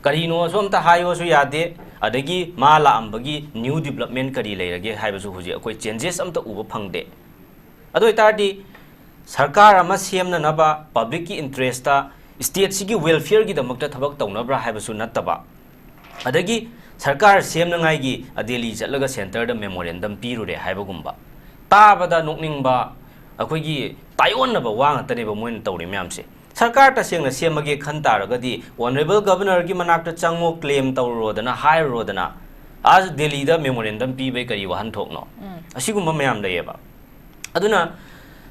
ꯀꯔꯤꯅꯣꯁꯨ ꯑꯝꯇ ꯍꯥꯏꯌꯣꯁꯨ ꯌꯥꯗꯦ꯫ ꯑꯗꯒꯤ ꯃꯥ ꯂꯥꯛꯑꯝꯕꯒꯤ ꯅ꯭ꯌꯨ ꯗꯤꯕ꯭ꯂꯞꯃꯦꯟ ꯀꯔꯤ ꯂꯩꯔꯒꯦ ꯍꯥꯏꯕꯁꯨ ꯍꯧꯖꯤꯛ ꯑꯩꯈꯣꯏ ꯆꯦꯟꯖꯦꯁ ꯑꯝꯇ ꯎꯕ ꯐꯪꯗꯦ꯫ ꯑꯗꯨ ꯑꯣꯏꯇꯥꯔꯗꯤ ꯁꯔꯀꯥꯔ ꯑꯃ ꯁꯦꯝꯅꯅꯕ ꯄꯕ꯭ꯂꯤꯛꯀꯤ ꯏꯟꯇꯔꯦꯁꯇ, ꯁ꯭ꯇꯦꯠꯁꯤꯒꯤ ꯋꯦꯜꯐꯤꯌꯔꯒꯤꯗꯃꯛꯇ ꯊꯕꯛ ꯇꯧꯅꯕ꯭ꯔꯥ ꯍꯥꯏꯕꯁꯨ ꯅꯠꯇꯕ, ꯑꯗꯒꯤ ꯁꯔꯀꯥꯔ ꯁꯦꯝꯅꯉꯥꯏꯒꯤ ꯗꯦꯜꯂꯤ ꯆꯠꯂꯒ ꯁꯦꯟꯇꯔꯗ ꯃꯦꯃꯣꯔꯦꯟꯗꯝ ꯄꯤꯔꯨꯔꯦ ꯍꯥꯏꯕꯒꯨꯝꯕ, ꯇꯥꯕꯗ ꯅꯣꯛꯅꯤꯡꯕ, ꯑꯩꯈꯣꯏꯒꯤ ꯇꯥꯏꯑꯣꯟꯅꯕ ꯋꯥ ꯉꯥꯛꯇꯅꯦꯕ ꯃꯣꯏꯅ ꯇꯧꯔꯤ ꯃꯌꯥꯝꯁꯦ꯫ ꯁꯔꯀꯥꯔ ꯇꯁꯦꯡꯅ ꯁꯦꯝꯃꯒꯦ ꯈꯟ ꯇꯥꯔꯒꯗꯤ ꯑꯣꯅꯔꯦꯕꯜ ꯒꯕꯔꯅꯔꯒꯤ ꯃꯅꯥꯛꯇ ꯆꯪꯉꯣ, ꯀ꯭ꯂꯦꯝ ꯇꯧꯔꯨꯔꯣꯗꯅ, ꯍꯥꯏꯔꯨꯔꯣꯗꯅ꯫ ꯑꯥ ꯗꯦꯜꯂꯤꯗ ꯃꯦꯃꯣꯔꯦꯟꯗꯝ ꯄꯤꯕꯩ ꯀꯔꯤ ꯋꯥꯍꯟꯊꯣꯛꯅꯣ? ꯑꯁꯤꯒꯨꯝꯕ ꯃꯌꯥꯝ ꯂꯩꯌꯦꯕ꯫ ꯑꯗꯨꯅ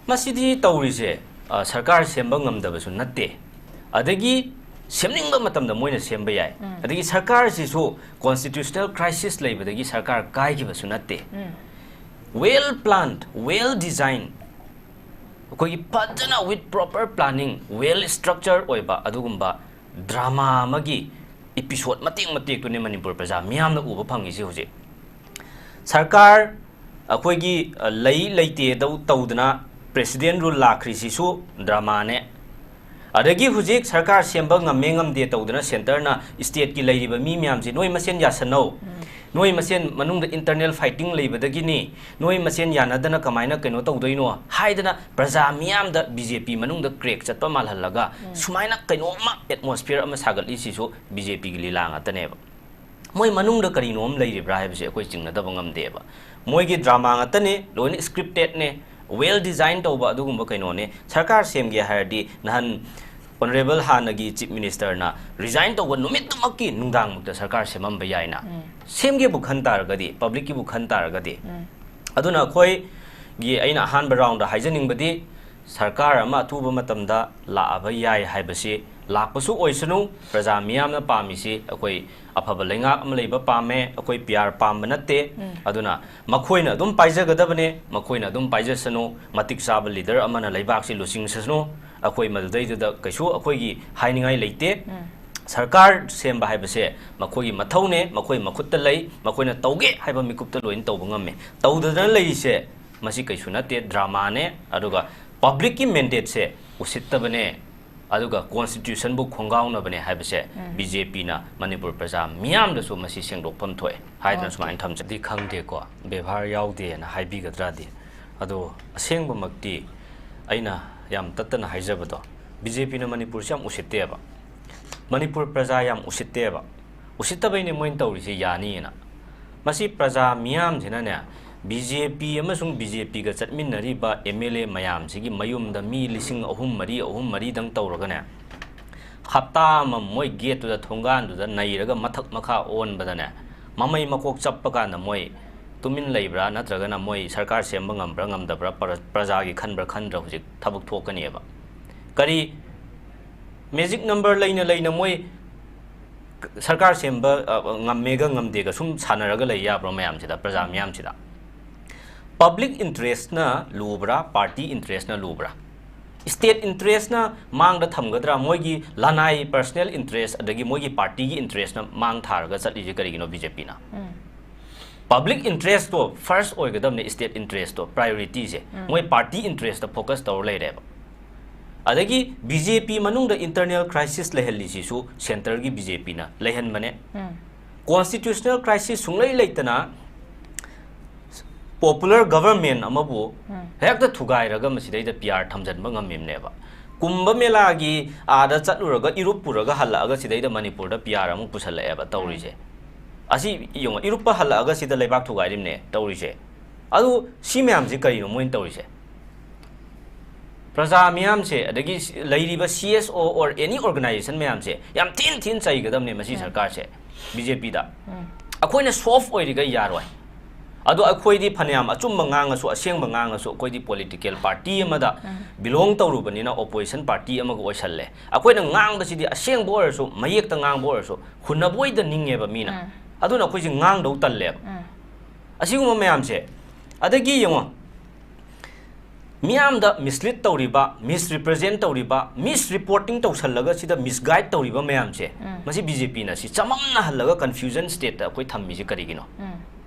ꯃꯁꯤꯗꯤ ꯇꯧꯔꯤꯁꯦ, ꯑ, ꯁꯔꯀꯥꯔ ꯁꯦꯝꯕ ꯉꯝꯗꯕꯁꯨ ꯅꯠꯇꯦ꯫ ꯑꯗꯒꯤ ꯁꯦꯝꯅꯤꯡꯕ ꯃꯇꯝꯗ ꯃꯣꯏꯅ ꯁꯦꯝꯕ ꯌꯥꯏ꯫ ꯑꯗꯒꯤ ꯁꯔꯀꯥꯔꯁꯤꯁꯨ constitutional crisis ꯂꯩꯕꯗꯒꯤ ꯁꯔꯀꯥꯔ ꯀꯥꯏꯈꯤꯕꯁꯨ ꯅꯠꯇꯦ꯫ Well planned, well design, ꯑꯩꯈꯣꯏꯒꯤ ꯐꯖꯅ with proper planning, well structure ꯑꯣꯏꯕ ꯑꯗꯨꯒꯨꯝꯕ drama ꯑꯃꯒꯤ episode ꯃꯇꯦꯛ ꯃꯇꯦꯛꯇꯨꯅꯦ ꯃꯅꯤꯄꯨꯔ ꯄ꯭ꯔꯖꯥ ꯃꯤꯌꯥꯝꯅ ꯎꯕ ꯐꯪꯉꯤꯁꯤ ꯍꯧꯖꯤꯛ꯫ ꯁꯔꯀꯥꯔ ꯑꯩꯈꯣꯏꯒꯤ, ꯑ, ꯂꯩ ꯂꯩꯇꯦ ꯗꯧ ꯇꯧꯗꯅ president rule ꯂꯥꯛꯈ꯭ꯔꯤꯁꯤꯁꯨ drama ꯅꯦ꯫ ꯑꯗꯒꯤ ꯍꯧꯖꯤꯛ ꯁꯔꯀꯥꯔ ꯁꯦꯝꯕ ꯉꯝꯃꯦ ꯉꯝꯗꯦ ꯇꯧꯗꯅ centre ꯅ state ꯀꯤ ꯂꯩꯔꯤꯕ ꯃꯤ ꯃꯌꯥꯝꯁꯤ ꯅꯣꯏ ꯃꯁꯦꯟ ꯌꯥꯁꯟꯅꯧ, ꯅꯣꯏ ꯃꯁꯦꯟ ꯃꯅꯨꯡꯗ internal fighting ꯂꯩꯕꯗꯒꯤꯅꯤ, ꯅꯣꯏ ꯃꯁꯦꯟ ꯌꯥꯅꯗꯅ ꯀꯃꯥꯏꯅ ꯀꯩꯅꯣ ꯇꯧꯗꯣꯏꯅꯣ ꯍꯥꯏꯗꯅ ꯄ꯭ꯔꯖꯥ ꯃꯤꯌꯥꯝꯗ B J P ꯃꯅꯨꯡꯗ crack ꯆꯠꯄ ꯃꯥꯜꯍꯜꯂꯒ ꯁꯨꯃꯥꯏꯅ ꯀꯩꯅꯣꯝꯃ atmosphere ꯑꯃ ꯁꯥꯒꯠꯂꯤꯁꯤꯁꯨ B J P ꯒꯤ ꯂꯤꯂꯥ ꯉꯥꯛꯇꯅꯦꯕ꯫ ꯃꯣꯏ ꯃꯅꯨꯡꯗ ꯀꯔꯤꯅꯣ ꯑꯃ ꯂꯩꯔꯤꯕ꯭ꯔꯥ ꯍꯥꯏꯕꯁꯦ ꯑꯩꯈꯣꯏ ꯆꯤꯡꯅꯗꯕ ꯉꯝꯗꯦꯕ꯫ ꯃꯣꯏꯒꯤ drama ꯉꯥꯛꯇꯅꯦ, ꯂꯣꯏꯅ scripted ꯅꯦ, well design ꯇꯧꯕ ꯑꯗꯨꯒꯨꯝꯕ ꯀꯩꯅꯣꯅꯦ꯫ ꯁꯔꯀꯥꯔ ꯁꯦꯝꯒꯦ ꯍꯥꯏꯔꯗꯤ ꯅꯍꯥꯟ honourable ꯍꯥꯟꯅꯒꯤ chief minister ꯅ resign ꯇꯧꯕ ꯅꯨꯃꯤꯠꯇꯨꯃꯛꯀꯤ ꯅꯨꯡꯗꯥꯡꯃꯛꯇ ꯁꯔꯀꯥꯔ ꯁꯦꯝꯃꯝꯕ ꯌꯥꯏꯅ꯫ ꯁꯦꯝꯒꯦꯕꯨ ꯈꯟ ꯇꯥꯔꯒꯗꯤ, public ꯀꯤꯕꯨ ꯈꯟ ꯇꯥꯔꯒꯗꯤ꯫ ꯑꯗꯨꯅ ꯑꯩꯈꯣꯏꯒꯤ ꯑꯩꯅ ꯑꯍꯥꯟꯕ round ꯗ ꯍꯥꯏꯖꯅꯤꯡꯕꯗꯤ ꯁꯔꯀꯥꯔ ꯑꯃ ꯑꯊꯨꯕ ꯃꯇꯝꯗ ꯂꯥꯛꯑꯕ ꯌꯥꯏ ꯍꯥꯏꯕꯁꯤ ꯂꯥꯛꯄꯁꯨ ꯑꯣꯏꯁꯅꯨ, ꯄ꯭ꯔꯖꯥ ꯃꯤꯌꯥꯝꯅ ꯄꯥꯝꯃꯤꯁꯤ ꯑꯩꯈꯣꯏ ꯑꯐꯕ ꯂꯩꯉꯥꯛ ꯑꯃ ꯂꯩꯕ ꯄꯥꯝꯃꯦ, ꯑꯩꯈꯣꯏ P R ꯄꯥꯝꯕ ꯅꯠꯇꯦ꯫ ꯑꯗꯨꯅ ꯃꯈꯣꯏꯅ ꯑꯗꯨꯝ ꯄꯥꯏꯖꯒꯗꯕꯅꯦ, ꯃꯈꯣꯏꯅ ꯑꯗꯨꯝ ꯄꯥꯏꯖꯁꯅꯨ, ꯃꯇꯤꯛ ꯆꯥꯕ leader ꯑꯃꯅ ꯂꯩꯕꯥꯛꯁꯤ ꯂꯨꯆꯤꯡꯁꯁꯅꯨ, ꯑꯩꯈꯣꯏ ꯃꯗꯨꯗꯩꯗꯨꯗ ꯀꯩꯁꯨ ꯑꯩꯈꯣꯏꯒꯤ ꯍꯥꯏꯅꯤꯡꯉꯥꯏ ꯂꯩꯇꯦ꯫ ꯁꯔꯀꯥꯔ ꯁꯦꯝꯕ ꯍꯥꯏꯕꯁꯦ ꯃꯈꯣꯏꯒꯤ ꯃꯊꯧꯅꯦ, ꯃꯈꯣꯏ ꯃꯈꯨꯠꯇ ꯂꯩ, ꯃꯈꯣꯏꯅ ꯇꯧꯒꯦ ꯍꯥꯏꯕ ꯃꯤꯀꯨꯞꯇ ꯂꯣꯏꯅ ꯇꯧꯕ ꯉꯝꯃꯦ꯫ ꯇꯧꯗꯗꯅ ꯂꯩꯔꯤꯁꯦ ꯃꯁꯤ ꯀꯩꯁꯨ ꯅꯠꯇꯦ, drama ꯅꯦ꯫ ꯑꯗꯨꯒ public ꯀꯤ mandate ꯁꯦ ꯎꯁꯤꯠꯇꯕꯅꯦ, ꯑꯗꯨꯒ constitution ꯕꯨ ꯈꯣꯡꯒꯥꯎꯅꯕꯅꯦ ꯍꯥꯏꯕꯁꯦ B J P ꯅ ꯃꯅꯤꯄꯨꯔ ꯄ꯭ꯔꯖꯥ ꯃꯤꯌꯥꯝꯗꯁꯨ ꯃꯁꯤ ꯁꯦꯡꯗꯣꯛꯐꯝ ꯊꯣꯛꯑꯦ ꯍꯥꯏꯗꯅ ꯁꯨꯃꯥꯏꯅ ꯊꯝꯖꯩ꯫ ꯗꯤ ꯈꯪꯗꯦꯀꯣ, ꯕꯦꯕꯥꯔ ꯌꯥꯎꯗꯦꯅ ꯍꯥꯏꯕꯤꯒꯗ꯭ꯔꯥꯗꯤ꯫ ꯑꯗꯣ ꯑꯁꯦꯡꯕꯃꯛꯇꯤ ꯑꯩꯅ ꯌꯥꯝ ꯇꯠꯇꯅ ꯍꯥꯏꯖꯕꯗꯣ, B J P ꯅ ꯃꯅꯤꯄꯨꯔꯁꯤ ꯌꯥꯝ ꯎꯁꯤꯠꯇꯦꯕ꯫ ꯃꯅꯤꯄꯨꯔ ꯄ꯭ꯔꯖꯥ ꯌꯥꯝ ꯎꯁꯤꯠꯇꯦꯕ꯫ ꯎꯁꯤꯠꯇꯕꯩꯅꯦ ꯃꯣꯏꯅ ꯇꯧꯔꯤꯁꯦ ꯌꯥꯅꯤꯅ꯫ ꯃꯁꯤ ꯄ꯭ꯔꯖꯥ ꯃꯤꯌꯥꯝꯁꯤꯅꯅꯦ, B J P ꯑꯃꯁꯨꯡ B J P ꯒ ꯆꯠꯃꯤꯟꯅꯔꯤꯕ M L A ꯃꯌꯥꯝꯁꯤꯒꯤ ꯃꯌꯨꯝꯗ ꯃꯤ ꯂꯤꯁꯤꯡ ꯑꯍꯨꯝ ꯃꯔꯤ, ꯑꯍꯨꯝ ꯃꯔꯤꯗꯪ ꯇꯧꯔꯒꯅꯦ, ꯍꯞꯇꯥ ꯑꯃ ꯃꯣꯏ gate ꯇꯨꯗ, ꯊꯣꯡꯒꯥꯟꯗꯨꯗ ꯅꯩꯔꯒ ꯃꯊꯛ ꯃꯈꯥ ꯑꯣꯟꯕꯗꯅꯦ, ꯃꯃꯩ ꯃꯀꯣꯛ ꯆꯞꯄ ꯀꯥꯟꯗ ꯃꯣꯏ ꯇꯨꯃꯤꯟ ꯂꯩꯕ꯭ꯔꯥ, ꯅꯠꯇ꯭ꯔꯒꯅ ꯃꯣꯏ ꯁꯔꯀꯥꯔ ꯁꯦꯝꯕ ꯉꯝꯕ꯭ꯔꯥ ꯉꯝꯗꯕ꯭ꯔꯥ, ꯄ꯭ꯔ-, ꯄ꯭ꯔꯖꯥꯒꯤ ꯈꯟꯕ꯭ꯔꯥ ꯈꯟꯗ꯭ꯔꯥ ꯍꯧꯖꯤꯛ ꯊꯕꯛ ꯊꯣꯛꯀꯅꯤꯕ꯫ ꯀꯔꯤ ꯃꯦꯖꯤꯛ ꯅꯝꯕꯔ ꯂꯩꯅ ꯂꯩꯅ ꯃꯣꯏ ꯁꯔꯀꯥꯔ ꯁꯦꯝꯕ, ꯑ, ꯉꯝꯃꯦꯒ ꯉꯝꯗꯦꯒ ꯁꯨꯝ ꯁꯥꯟꯅꯔꯒ ꯂꯩ ꯌꯥꯕ꯭ꯔꯣ ꯃꯌꯥꯝꯁꯤꯗ, ꯄ꯭ꯔꯖꯥ ꯃꯤꯌꯥꯝꯁꯤꯗ? ꯄꯕ꯭ꯂꯤꯛ ꯏꯟꯇꯔꯦꯁꯅ ꯂꯨꯕ꯭ꯔꯥ, ꯄꯥꯔꯇꯤ ꯏꯟꯇꯔꯦꯁꯅ ꯂꯨꯕ꯭ꯔꯥ? ꯁ꯭ꯇꯦꯠ ꯏꯟꯇꯔꯦꯁꯅ ꯃꯥꯡꯗ ꯊꯝꯒꯗ꯭ꯔꯥ, ꯃꯣꯏꯒꯤ ꯂꯅꯥꯏ ꯄꯔꯁꯅꯦꯜ ꯏꯟꯇꯔꯦꯁ ꯑꯗꯒꯤ ꯃꯣꯏꯒꯤ ꯄꯥꯔꯇꯤꯒꯤ ꯏꯟꯇꯔꯦꯁꯅ ꯃꯥꯡ ꯊꯥꯔꯒ ꯆꯠꯂꯤꯁꯦ ꯀꯔꯤꯒꯤꯅꯣ ꯕꯤ ꯖꯦ ꯄꯤꯅ? ꯄꯕ꯭ꯂꯤꯛ ꯏꯟꯇꯔꯦꯁꯇꯣ ꯐꯥꯔꯁ ꯑꯣꯏꯒꯗꯕꯅꯦ, ꯁ꯭ꯇꯦꯠ ꯏꯟꯇꯔꯦꯁꯇꯣ, ꯄ꯭ꯔꯥꯏꯑꯣꯔꯤꯇꯤꯁꯦ꯫ ꯃꯣꯏ ꯄꯥꯔꯇꯤ ꯏꯟꯇꯔꯦꯁꯇ ꯐꯣꯀꯁ ꯇꯧꯔ ꯂꯩꯔꯦꯕ꯫ ꯑꯗꯒꯤ ꯕꯤ ꯖꯦ ꯄꯤ ꯃꯅꯨꯡꯗ ꯏꯟꯇꯔꯅꯦꯜ ꯀ꯭ꯔꯥꯏꯁꯤꯁ ꯂꯩꯍꯜꯂꯤꯁꯤꯁꯨ ꯁꯦꯟꯇꯔꯒꯤ ꯕꯤ ꯖꯦ ꯄꯤꯅ ꯂꯩꯍꯟꯕꯅꯦ꯫ ꯀꯣꯟꯁꯇꯤꯇ꯭ꯌꯨꯁꯅꯦꯜ ꯀ꯭ꯔꯥꯏꯁꯤꯁ ꯁꯨꯡꯂꯩ ꯂꯩꯇꯅ ꯄꯣꯄꯨꯂꯔ ꯒꯚꯔꯟꯃꯦꯟ ꯑꯃꯕꯨ ꯍꯦꯛꯇ ꯊꯨꯒꯥꯏꯔꯒ ꯃꯁꯤꯗꯩꯗ ꯄꯤ ꯑꯥꯔ ꯊꯝꯖꯤꯟꯕ ꯉꯝꯃꯤꯕꯅꯦꯕ꯫ ꯀꯨꯝꯚ ꯃꯦꯂꯥꯒꯤ ꯑꯥꯗ ꯆꯠꯂꯨꯔꯒ ꯏꯔꯨꯞ ꯄꯨꯔꯒ ꯍꯜꯂꯛꯑꯒ ꯁꯤꯗꯩꯗ ꯃꯅꯤꯄꯨꯔꯗ ꯄꯤ ꯑꯥꯔ ꯑꯃꯨꯛ ꯄꯨꯁꯜꯂꯛꯑꯦꯕ ꯇꯧꯔꯤꯁꯦ꯫ ꯑꯁꯤ ꯌꯦꯡꯉꯣ, ꯏꯔꯨꯞꯄ ꯍꯜꯂꯛꯑꯒ ꯁꯤꯗ ꯂꯩꯕꯥꯛ ꯊꯨꯒꯥꯏꯔꯤꯕꯅꯦ ꯇꯧꯔꯤꯁꯦ꯫ ꯑꯗꯨ ꯁꯤ ꯃꯌꯥꯝꯁꯤ ꯀꯔꯤꯅꯣ ꯃꯣꯏꯅ ꯇꯧꯔꯤꯁꯦ? ꯄ꯭ꯔꯖꯥ ꯃꯤꯌꯥꯝꯁꯦ, ꯑꯗꯒꯤ ꯁꯤ-, ꯂꯩꯔꯤꯕ C S O or any organization ꯃꯌꯥꯝꯁꯦ ꯌꯥꯝ ꯊꯤꯅ ꯊꯤꯅ ꯆꯩꯒꯗꯕꯅꯦ ꯃꯁꯤ ꯁꯔꯀꯥꯔꯁꯦ, ꯕꯤ ꯖꯦ ꯄꯤꯗ꯫ ꯑꯩꯈꯣꯏꯅ ꯁꯣꯐ ꯑꯣꯏꯔꯤꯈꯩ ꯌꯥꯔꯣꯏ꯫ ꯑꯗꯣ ꯑꯩꯈꯣꯏꯗꯤ ꯐꯅꯌꯥꯝ ꯑꯆꯨꯝꯕ ꯉꯥꯡꯉꯁꯨ, ꯑꯁꯦꯡꯕ ꯉꯥꯡꯉꯁꯨ, ꯑꯩꯈꯣꯏꯗꯤ ꯄꯣꯂꯤꯇꯤꯀꯦꯜ ꯄꯥꯔꯇꯤ ꯑꯃꯗ ꯕꯤꯂꯣꯡ ꯇꯧꯔꯨꯕꯅꯤꯅ ꯑꯣꯄꯣꯖꯤꯁꯟ ꯄꯥꯔꯇꯤ ꯑꯃꯒ ꯑꯣꯏꯁꯜꯂꯦ꯫ ꯑꯩꯈꯣꯏꯅ ꯉꯥꯡꯕꯁꯤꯗꯤ ꯑꯁꯦꯡꯕ ꯑꯣꯏꯔꯁꯨ, ꯃꯌꯦꯛꯇ ꯉꯥꯡꯕ ꯑꯣꯏꯔꯁꯨ, ꯍꯨꯟꯅꯕꯣꯏꯗ ꯅꯤꯡꯉꯦꯕ ꯃꯤꯅ꯫ ꯑꯗꯨꯅ ꯑꯩꯈꯣꯏꯁꯦ ꯉꯥꯡꯗꯧ ꯇꯜꯂꯦꯕ꯫ ꯑꯁꯤꯒꯨꯝꯕ ꯃꯌꯥꯝꯁꯦ꯫ ꯑꯗꯒꯤ ꯌꯦꯡꯉꯣ, ꯃꯤꯌꯥꯝꯗ ꯃꯤꯁꯂꯤꯠ ꯇꯧꯔꯤꯕ, ꯃꯤꯁꯔꯤꯄ꯭ꯔꯖꯦꯟ ꯇꯧꯔꯤꯕ, ꯃꯤꯁꯔꯤꯄꯣꯔꯇꯤꯡ ꯇꯧꯁꯜꯂꯒ ꯁꯤꯗ ꯃꯤꯁꯒꯥꯏꯗ ꯇꯧꯔꯤꯕ ꯃꯌꯥꯝꯁꯦ, ꯃꯁꯤ ꯕꯤ ꯖꯦ ꯄꯤꯅ ꯁꯤ ꯆꯃꯝꯅꯍꯜꯂꯒ ꯀꯟꯐ꯭ꯌꯨꯖꯟ ꯁ꯭ꯇꯦꯠꯇ ꯑꯩꯈꯣꯏ ꯊꯝꯃꯤꯁꯦ ꯀꯔꯤꯒꯤꯅꯣ?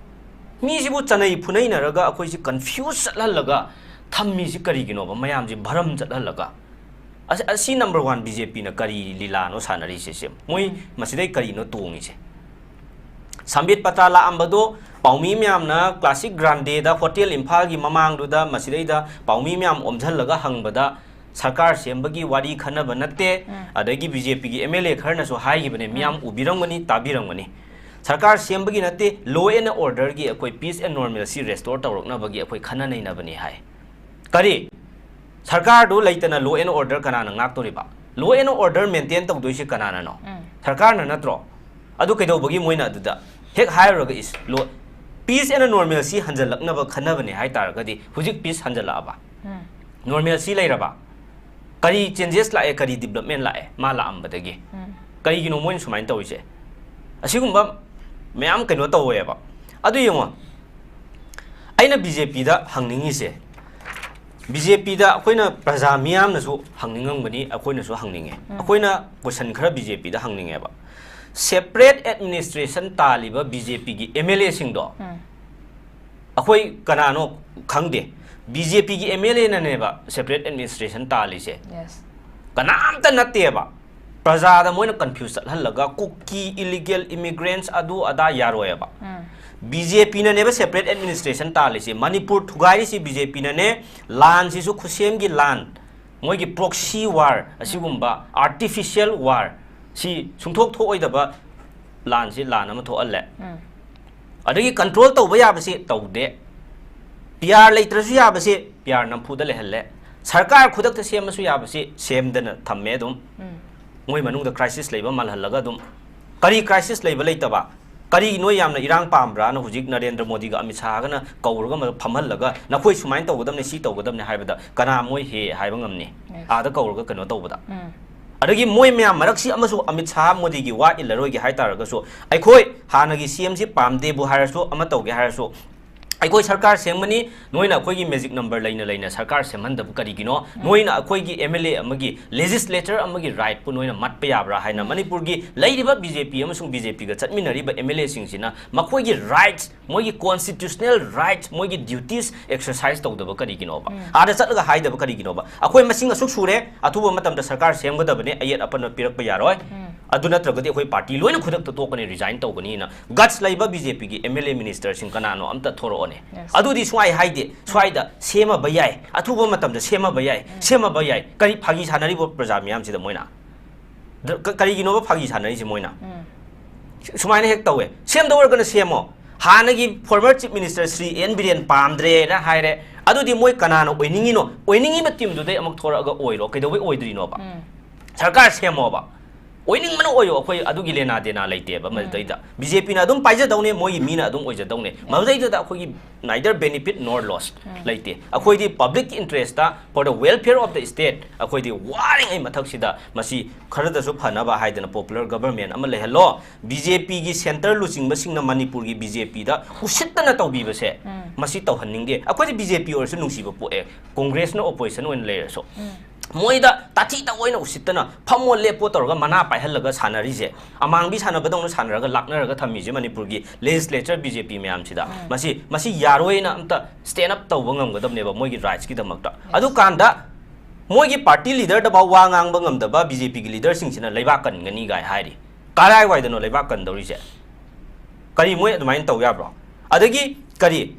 ꯃꯤꯁꯤꯕꯨ ꯆꯅꯩ ꯐꯨꯅꯩꯅꯔꯒ ꯑꯩꯈꯣꯏꯁꯤ ꯀꯟꯐ꯭ꯌꯨꯁ ꯆꯠꯍꯜꯂꯒ ꯊꯝꯃꯤꯁꯤ ꯀꯔꯤꯒꯤꯅꯣꯕ? ꯃꯌꯥꯝꯁꯤ ꯚꯔꯝ ꯆꯠꯍꯜꯂꯒ꯫ ꯑꯁ, ꯑꯁꯤ ꯅꯝꯕꯔ ꯋꯥꯟ ꯕꯤ ꯖꯦ ꯄꯤꯅ ꯀꯔꯤ ꯂꯤꯂꯥꯅꯣ ꯁꯥꯟꯅꯔꯤꯁꯦ? ꯁꯦ ꯃꯣꯏ ꯃꯁꯤꯗꯩ ꯀꯔꯤꯅꯣ ꯇꯣꯡꯉꯤꯁꯦ? ꯁꯝꯕꯤꯠ ꯄꯇꯥ ꯂꯥꯛꯑꯝꯕꯗꯣ ꯄꯥꯎꯃꯤ ꯃꯌꯥꯝꯅ ꯀ꯭ꯂꯥꯁꯤꯛ ꯒ꯭ꯔꯥꯟꯗꯦꯗ ꯍꯣꯇꯦꯜ ꯏꯝꯐꯥꯜꯒꯤ ꯃꯃꯥꯡꯗꯨꯗ ꯃꯁꯤꯗꯩꯗ ꯄꯥꯎꯃꯤ ꯃꯌꯥꯝ ꯑꯣꯝꯁꯤꯜꯂꯒ ꯍꯪꯕꯗ ꯁꯔꯀꯥꯔ ꯁꯦꯝꯕꯒꯤ ꯋꯥꯔꯤ ꯈꯟꯅꯕ ꯅꯠꯇꯦ꯫ ꯑꯗꯒꯤ ꯕꯤ ꯖꯦ ꯄꯤꯒꯤ ꯑꯦꯝ ꯑꯦꯜ ꯑꯦ ꯈꯔꯅꯁꯨ ꯍꯥꯏꯈꯤꯕꯅꯦ, ꯃꯤꯌꯥꯝ ꯎꯕꯤꯔꯝꯒꯅꯤ, ꯇꯥꯕꯤꯔꯝꯒꯅꯤ꯫ ꯁꯔꯀꯥꯔ ꯁꯦꯝꯕꯒꯤ ꯅꯠꯇꯦ, law and orderꯒꯤ ꯑꯩꯈꯣꯏ peace and normalcy restore ꯇꯧꯔꯛꯅꯕꯒꯤ ꯑꯩꯈꯣꯏ ꯈꯟꯅ ꯅꯩꯅꯕꯅꯤ ꯍꯥꯏ꯫ ꯀꯔꯤ? ꯁꯔꯀꯥꯔꯗꯨ ꯂꯩꯇꯅ law and order ꯀꯅꯥꯅ ꯉꯥꯛꯇꯣꯔꯤꯕ? Law and order maintain ꯇꯧꯗꯣꯏꯁꯦ ꯀꯅꯥꯅꯅꯣ? ꯁꯔꯀꯥꯔꯅ ꯅꯠꯇ꯭ꯔꯣ? ꯑꯗꯨ ꯀꯩꯗꯧꯕꯒꯤ ꯃꯣꯏꯅ ꯑꯗꯨꯗ ꯍꯦꯛ ꯍꯥꯏꯔꯨꯔꯒ ꯏꯁ, law, peace and normalcy ꯍꯟꯖꯜꯂꯛꯅꯕ ꯈꯟꯅꯕꯅꯦ ꯍꯥꯏ ꯇꯥꯔꯒꯗꯤ ꯍꯧꯖꯤꯛ peace ꯍꯟꯖꯜꯂꯛꯑꯕ? Normalcy ꯂꯩꯔꯕ? ꯀꯔꯤ changes ꯂꯥꯛꯑꯦ, ꯀꯔꯤ development ꯂꯥꯛꯑꯦ ꯃꯥ ꯂꯥꯛꯑꯝꯕꯗꯒꯤ? ꯀꯔꯤꯒꯤꯅꯣ ꯃꯣꯏꯅ ꯁꯨꯃꯥꯏꯅ ꯇꯧꯔꯤꯁꯦ? ꯑꯁꯤꯒꯨꯝꯕ ꯃꯌꯥꯝ ꯀꯩꯅꯣ ꯇꯧꯋꯦꯕ꯫ ꯑꯗꯨ ꯌꯦꯡꯉꯣ, ꯑꯩꯅ ꯕꯤ ꯖꯦ ꯄꯤꯗ ꯍꯪꯅꯤꯡꯉꯤꯁꯦ, ꯕꯤ ꯖꯦ ꯄꯤꯗ ꯑꯩꯈꯣꯏꯅ ꯄ꯭ꯔꯖꯥ ꯃꯤꯌꯥꯝꯅꯁꯨ ꯍꯪꯅꯤꯡꯉꯝꯒꯅꯤ, ꯑꯩꯈꯣꯏꯅꯁꯨ ꯍꯪꯅꯤꯡꯉꯦ꯫ ꯑꯩꯈꯣꯏꯅ question ꯈꯔ ꯕꯤ ꯖꯦ ꯄꯤꯗ ꯍꯪꯅꯤꯡꯉꯦꯕ꯫ Separate administration ꯇꯥꯜꯂꯤꯕ ꯕꯤ ꯖꯦ ꯄꯤꯒꯤ ꯑꯦꯝ ꯑꯦꯜ ꯑꯦꯁꯤꯡꯗꯣ ꯑꯩꯈꯣꯏ ꯀꯅꯥꯅꯣ ꯈꯪꯗꯦ꯫ ꯕꯤ ꯖꯦ ꯄꯤꯒꯤ ꯑꯦꯝ ꯑꯦꯜ ꯑꯦꯅꯅꯦꯕ separate administration ꯇꯥꯜꯂꯤꯁꯦ꯫ Yes. ꯀꯅꯥꯝꯇ ꯅꯠꯇꯦꯕ꯫ ꯄ꯭ꯔꯖꯥꯗ ꯃꯣꯏꯅ confuse ꯆꯠꯍꯜꯂꯒ ꯀꯨꯀꯤ, illegal immigrants, ꯑꯗꯨ ꯑꯗꯥ ꯌꯥꯔꯣꯏꯕ꯫ ꯕꯤ ꯖꯦ ꯄꯤꯅꯅꯦꯕ separate administration ꯇꯥꯜꯂꯤꯁꯦ꯫ ꯃꯅꯤꯄꯨꯔ ꯊꯨꯒꯥꯏꯔꯤꯁꯤ ꯕꯤ ꯖꯦ ꯄꯤꯅꯅꯦ꯫ ꯂꯥꯟꯁꯤꯁꯨ ꯈꯨꯠꯁꯦꯝꯒꯤ ꯂꯥꯟ, ꯃꯣꯏꯒꯤ proxy war, ꯑꯁꯤꯒꯨꯝꯕ artificial war, ꯁꯤ ꯁꯨꯡꯊꯣꯛ ꯊꯣꯛꯑꯣꯏꯗꯕ ꯂꯥꯟꯁꯤ ꯂꯥꯟ ꯑꯃ ꯊꯣꯛꯍꯜꯂꯦ꯫ ꯑꯗꯒꯤ control ꯇꯧꯕ ꯌꯥꯕꯁꯤ ꯇꯧꯗꯦ꯫ ꯄꯤ ꯑꯥꯔ ꯂꯩꯇ꯭ꯔꯁꯨ ꯌꯥꯕꯁꯤ ꯄꯤ ꯑꯥꯔ ꯅꯝꯐꯨꯗ ꯂꯩꯍꯜꯂꯦ꯫ ꯁꯔꯀꯥꯔ ꯈꯨꯗꯛꯇ ꯁꯦꯝꯃꯁꯨ ꯌꯥꯕꯁꯤ ꯁꯦꯝꯗꯅ ꯊꯝꯃꯦ ꯑꯗꯨꯝ꯫ ꯃꯣꯏ ꯃꯅꯨꯡꯗ crisis ꯂꯩꯕ ꯃꯥꯜꯍꯜꯂꯒ ꯑꯗꯨꯝ꯫ ꯀꯔꯤ crisis ꯂꯩꯕ ꯂꯩꯇꯕ? ꯀꯔꯤ ꯅꯣꯏ ꯌꯥꯝꯅ ꯏꯔꯥꯡ ꯄꯥꯝꯕ꯭ꯔꯥꯅ ꯍꯧꯖꯤꯛ ꯅꯔꯦꯟꯗ꯭ꯔ ꯃꯣꯗꯤꯒ ꯑꯃꯤꯠ ꯁꯥꯍꯒꯅ ꯀꯧꯔꯒ ꯑꯃ ꯐꯝꯍꯜꯂꯒ ꯅꯈꯣꯏ ꯁꯨꯃꯥꯏꯅ ꯇꯧꯒꯗꯕꯅꯤ, ꯁꯤ ꯇꯧꯒꯗꯕꯅꯤ ꯍꯥꯏꯕꯗ ꯀꯅꯥ ꯃꯣꯏ ꯍꯦ ꯍꯥꯏꯕ ꯉꯝꯅꯤ? Yes. ꯑꯥꯗ ꯀꯧꯔꯒ ꯀꯩꯅꯣ ꯇꯧꯕꯗ꯫ ꯑꯗꯒꯤ ꯃꯣꯏ ꯃꯌꯥꯝ ꯃꯔꯛꯁꯤ ꯑꯃꯁꯨ ꯑꯃꯤꯠ ꯁꯥꯍ ꯃꯣꯗꯤꯒꯤ ꯋꯥ ꯏꯜꯂꯔꯣꯏꯒꯦ ꯍꯥꯏ ꯇꯥꯔꯒꯁꯨ, ꯑꯩꯈꯣꯏ ꯍꯥꯟꯅꯒꯤ ꯁꯤ ꯑꯦꯝꯁꯤ ꯄꯥꯝꯗꯦꯕꯨ ꯍꯥꯏꯔꯁꯨ, ꯑꯃ ꯇꯧꯒꯦ ꯍꯥꯏꯔꯁꯨ, ꯑꯩꯈꯣꯏ ꯁꯔꯀꯥꯔ ꯁꯦꯝꯒꯅꯤ, ꯅꯣꯏꯅ ꯑꯩꯈꯣꯏꯒꯤ magic number ꯂꯩꯅ ꯂꯩꯅ ꯁꯔꯀꯥꯔ ꯁꯦꯝꯍꯟꯗꯕ ꯀꯔꯤꯒꯤꯅꯣ? ꯅꯣꯏꯅ ꯑꯩꯈꯣꯏꯒꯤ ꯑꯦꯝ ꯑꯦꯜ ꯑꯦ ꯑꯃꯒꯤ, legislator ꯑꯃꯒꯤ rightꯄꯨ ꯅꯣꯏꯅ ꯃꯠꯄ ꯌꯥꯕ꯭ꯔꯥ ꯍꯥꯏꯅ ꯃꯅꯤꯄꯨꯔꯒꯤ ꯂꯩꯔꯤꯕ ꯕꯤ ꯖꯦ ꯄꯤ ꯑꯃꯁꯨꯡ ꯕꯤ ꯖꯦ ꯄꯤꯒ ꯆꯠꯃꯤꯟꯅꯔꯤꯕ ꯑꯦꯝ ꯑꯦꯜ ꯑꯦꯁꯤꯡꯁꯤꯅ ꯃꯈꯣꯏꯒꯤ rights, ꯃꯣꯏꯒꯤ constitutional rights, ꯃꯣꯏꯒꯤ duties exercise ꯇꯧꯗꯕ ꯀꯔꯤꯒꯤꯅꯣꯕ? ꯑꯥꯗ ꯆꯠꯂꯒ ꯍꯥꯏꯗꯕ ꯀꯔꯤꯒꯤꯅꯣꯕ? ꯑꯩꯈꯣꯏ ꯃꯁꯤꯡ ꯑꯁꯨꯛ ꯁꯨꯔꯦ, ꯑꯊꯨꯕ ꯃꯇꯝꯗ ꯁꯔꯀꯥꯔ ꯁꯦꯝꯒꯗꯕꯅꯦ, ꯑꯌꯦꯠ ꯑꯄꯟ ꯄꯤꯔꯛꯄ ꯌꯥꯔꯣꯏ꯫ ꯑꯗꯨ ꯅꯠꯇ꯭ꯔꯒꯗꯤ ꯑꯩꯈꯣꯏ party ꯂꯣꯏꯅ ꯈꯨꯗꯛꯇ ꯇꯣꯛꯀꯅꯤ, resign ꯇꯧꯒꯅꯤꯅ guts ꯂꯩꯕ ꯕꯤ ꯖꯦ ꯄꯤꯒꯤ ꯑꯦꯝ ꯑꯦꯜ ꯑꯦ ministerꯁꯤꯡ ꯀꯅꯥꯅꯣ ꯑꯝꯇ ꯊꯣꯔꯛꯑꯣꯅꯦ꯫ Yes. ꯑꯗꯨꯗꯤ ꯁꯨꯡꯍꯥꯏ ꯍꯥꯏꯗꯦ꯫ ꯁ꯭ꯋꯥꯏꯗ ꯁꯦꯝꯃꯕ ꯌꯥꯏ, ꯑꯊꯨꯕ ꯃꯇꯝꯗ ꯁꯦꯝꯃꯕ ꯌꯥꯏ, ꯁꯦꯝꯃꯕ ꯌꯥꯏ꯫ ꯀꯔꯤ ꯐꯥꯒꯤ ꯁꯥꯟꯅꯔꯤꯕ ꯄ꯭ꯔꯖꯥ ꯃꯤꯌꯥꯝꯁꯤꯗ ꯃꯣꯏꯅ? ꯗ-, ꯀ-, ꯀꯔꯤꯒꯤꯅꯣꯕ ꯐꯥꯒꯤ ꯁꯥꯟꯅꯔꯤꯁꯦ ꯃꯣꯏꯅ? ꯁꯨꯃꯥꯏꯅ ꯍꯦꯛ ꯇꯧꯋꯦ꯫ ꯁꯦꯝꯗꯧ ꯑꯣꯏꯔꯒꯅ ꯁꯦꯝꯃꯣ꯫ ꯍꯥꯟꯅꯒꯤ former chief minister Shri N Biren ꯄꯥꯝꯗ꯭ꯔꯦꯅ ꯍꯥꯏꯔꯦ꯫ ꯑꯗꯨꯗꯤ ꯃꯣꯏ ꯀꯅꯥꯅ ꯑꯣꯏꯅꯤꯡꯉꯤꯅꯣ? ꯑꯣꯏꯅꯤꯡꯉꯤꯕ teamꯗꯨꯗꯩ ꯑꯃꯨꯛ ꯊꯣꯔꯛꯑꯒ ꯑꯣꯏꯔꯣ꯫ ꯀꯩꯗꯧꯕꯩ ꯑꯣꯏꯗ꯭ꯔꯤꯅꯣꯕ? ꯁꯔꯀꯥꯔ ꯁꯦꯝꯃꯣꯕ꯫ ꯑꯣꯏꯅꯤꯡꯕꯅ ꯑꯣꯏꯌꯣ, ꯑꯩꯈꯣꯏ ꯑꯗꯨꯒꯤ ꯂꯦꯅꯥ ꯗꯦꯅꯥ ꯂꯩꯇꯦꯕ꯫ ꯃꯗꯨꯗꯩꯗ ꯕꯤ ꯖꯦ ꯄꯤꯅ ꯑꯗꯨꯝ ꯄꯥꯏꯖꯗꯧꯅꯦ, ꯃꯣꯏꯒꯤ ꯃꯤꯅ ꯑꯗꯨꯝ ꯑꯣꯏꯖꯗꯧꯅꯦ꯫ ꯃꯗꯨꯗꯩꯗꯨꯗ ꯑꯩꯈꯣꯏꯒꯤ neither benefit nor loss ꯂꯩꯇꯦ꯫ ꯑꯩꯈꯣꯏꯗꯤ public interest, for the welfare of the state, ꯑꯩꯈꯣꯏꯗꯤ ꯋꯥꯔꯤꯉꯩ ꯃꯊꯛꯁꯤꯗ ꯃꯁꯤ ꯈꯔꯗꯁꯨ ꯐꯅꯕ ꯍꯥꯏꯗꯅ popular government ꯑꯃ ꯂꯩꯍꯜꯂꯣ꯫ ꯕꯤ ꯖꯦ ꯄꯤꯒꯤ centre ꯂꯨꯆꯤꯡꯕꯁꯤꯡꯅ ꯃꯅꯤꯄꯨꯔꯒꯤ ꯕꯤ ꯖꯦ ꯄꯤꯗ ꯎꯁꯤꯠꯇꯅ ꯇꯧꯕꯤꯕꯁꯦ, ꯃꯁꯤ ꯇꯧꯍꯟꯅꯤꯡꯗꯦ꯫ ꯑꯩꯈꯣꯏꯗꯤ ꯕꯤ ꯖꯦ ꯄꯤ ꯑꯣꯏꯔꯁꯨ ꯅꯨꯡꯁꯤꯕ ꯄꯣꯛꯑꯦ, ꯀꯣꯡꯒ꯭ꯔꯦꯁꯅ opposition ꯑꯣꯏꯅ ꯂꯩꯔꯁꯨ꯫ ꯃꯣꯏꯗ ꯇꯥꯊꯤ ꯇꯧꯑꯣꯏꯅ ꯎꯁꯤꯠꯇꯅ ꯐꯝꯃꯣ ꯂꯦꯞꯄꯣ ꯇꯧꯔꯒ ꯃꯅꯥ ꯄꯥꯏꯍꯜꯂꯒ ꯁꯥꯟꯅꯔꯤꯁꯦ, ꯑꯃꯥꯡꯕꯤ ꯁꯥꯟꯅꯕꯗꯧꯅ ꯁꯥꯟꯅꯔꯒ ꯂꯥꯛꯅꯔꯒ ꯊꯝꯃꯤꯁꯦ ꯃꯅꯤꯄꯨꯔꯒꯤ legislature ꯕꯤ ꯖꯦ ꯄꯤ ꯃꯌꯥꯝꯁꯤꯗ꯫ ꯃꯁꯤ, ꯃꯁꯤ ꯌꯥꯔꯣꯏꯅ ꯑꯝꯇ stand up ꯇꯧꯕ ꯉꯝꯒꯗꯕꯅꯦꯕ ꯃꯣꯏꯒꯤ rightsꯀꯤꯗꯃꯛꯇ꯫ ꯑꯗꯨꯀꯥꯟꯗ ꯃꯣꯏꯒꯤ party leaderꯗꯐꯥꯎ ꯋꯥ ꯉꯥꯡꯕ ꯉꯝꯗꯕ ꯕꯤ ꯖꯦ ꯄꯤꯒꯤ leaderꯁꯤꯡꯁꯤꯅ ꯂꯩꯕꯥꯛ ꯀꯟꯒꯅꯤ ꯀꯥꯏ ꯍꯥꯏꯔꯤ꯫ ꯀꯔꯥꯏꯋꯥꯏꯗꯅꯣ ꯂꯩꯕꯥꯛ ꯀꯟꯗꯧꯔꯤꯁꯦ? ꯀꯔꯤ ꯃꯣꯏ ꯑꯗꯨꯃꯥꯏꯅ ꯇꯧ ꯌꯥꯕ꯭ꯔꯣ? ꯑꯗꯒꯤ ꯀꯔꯤ,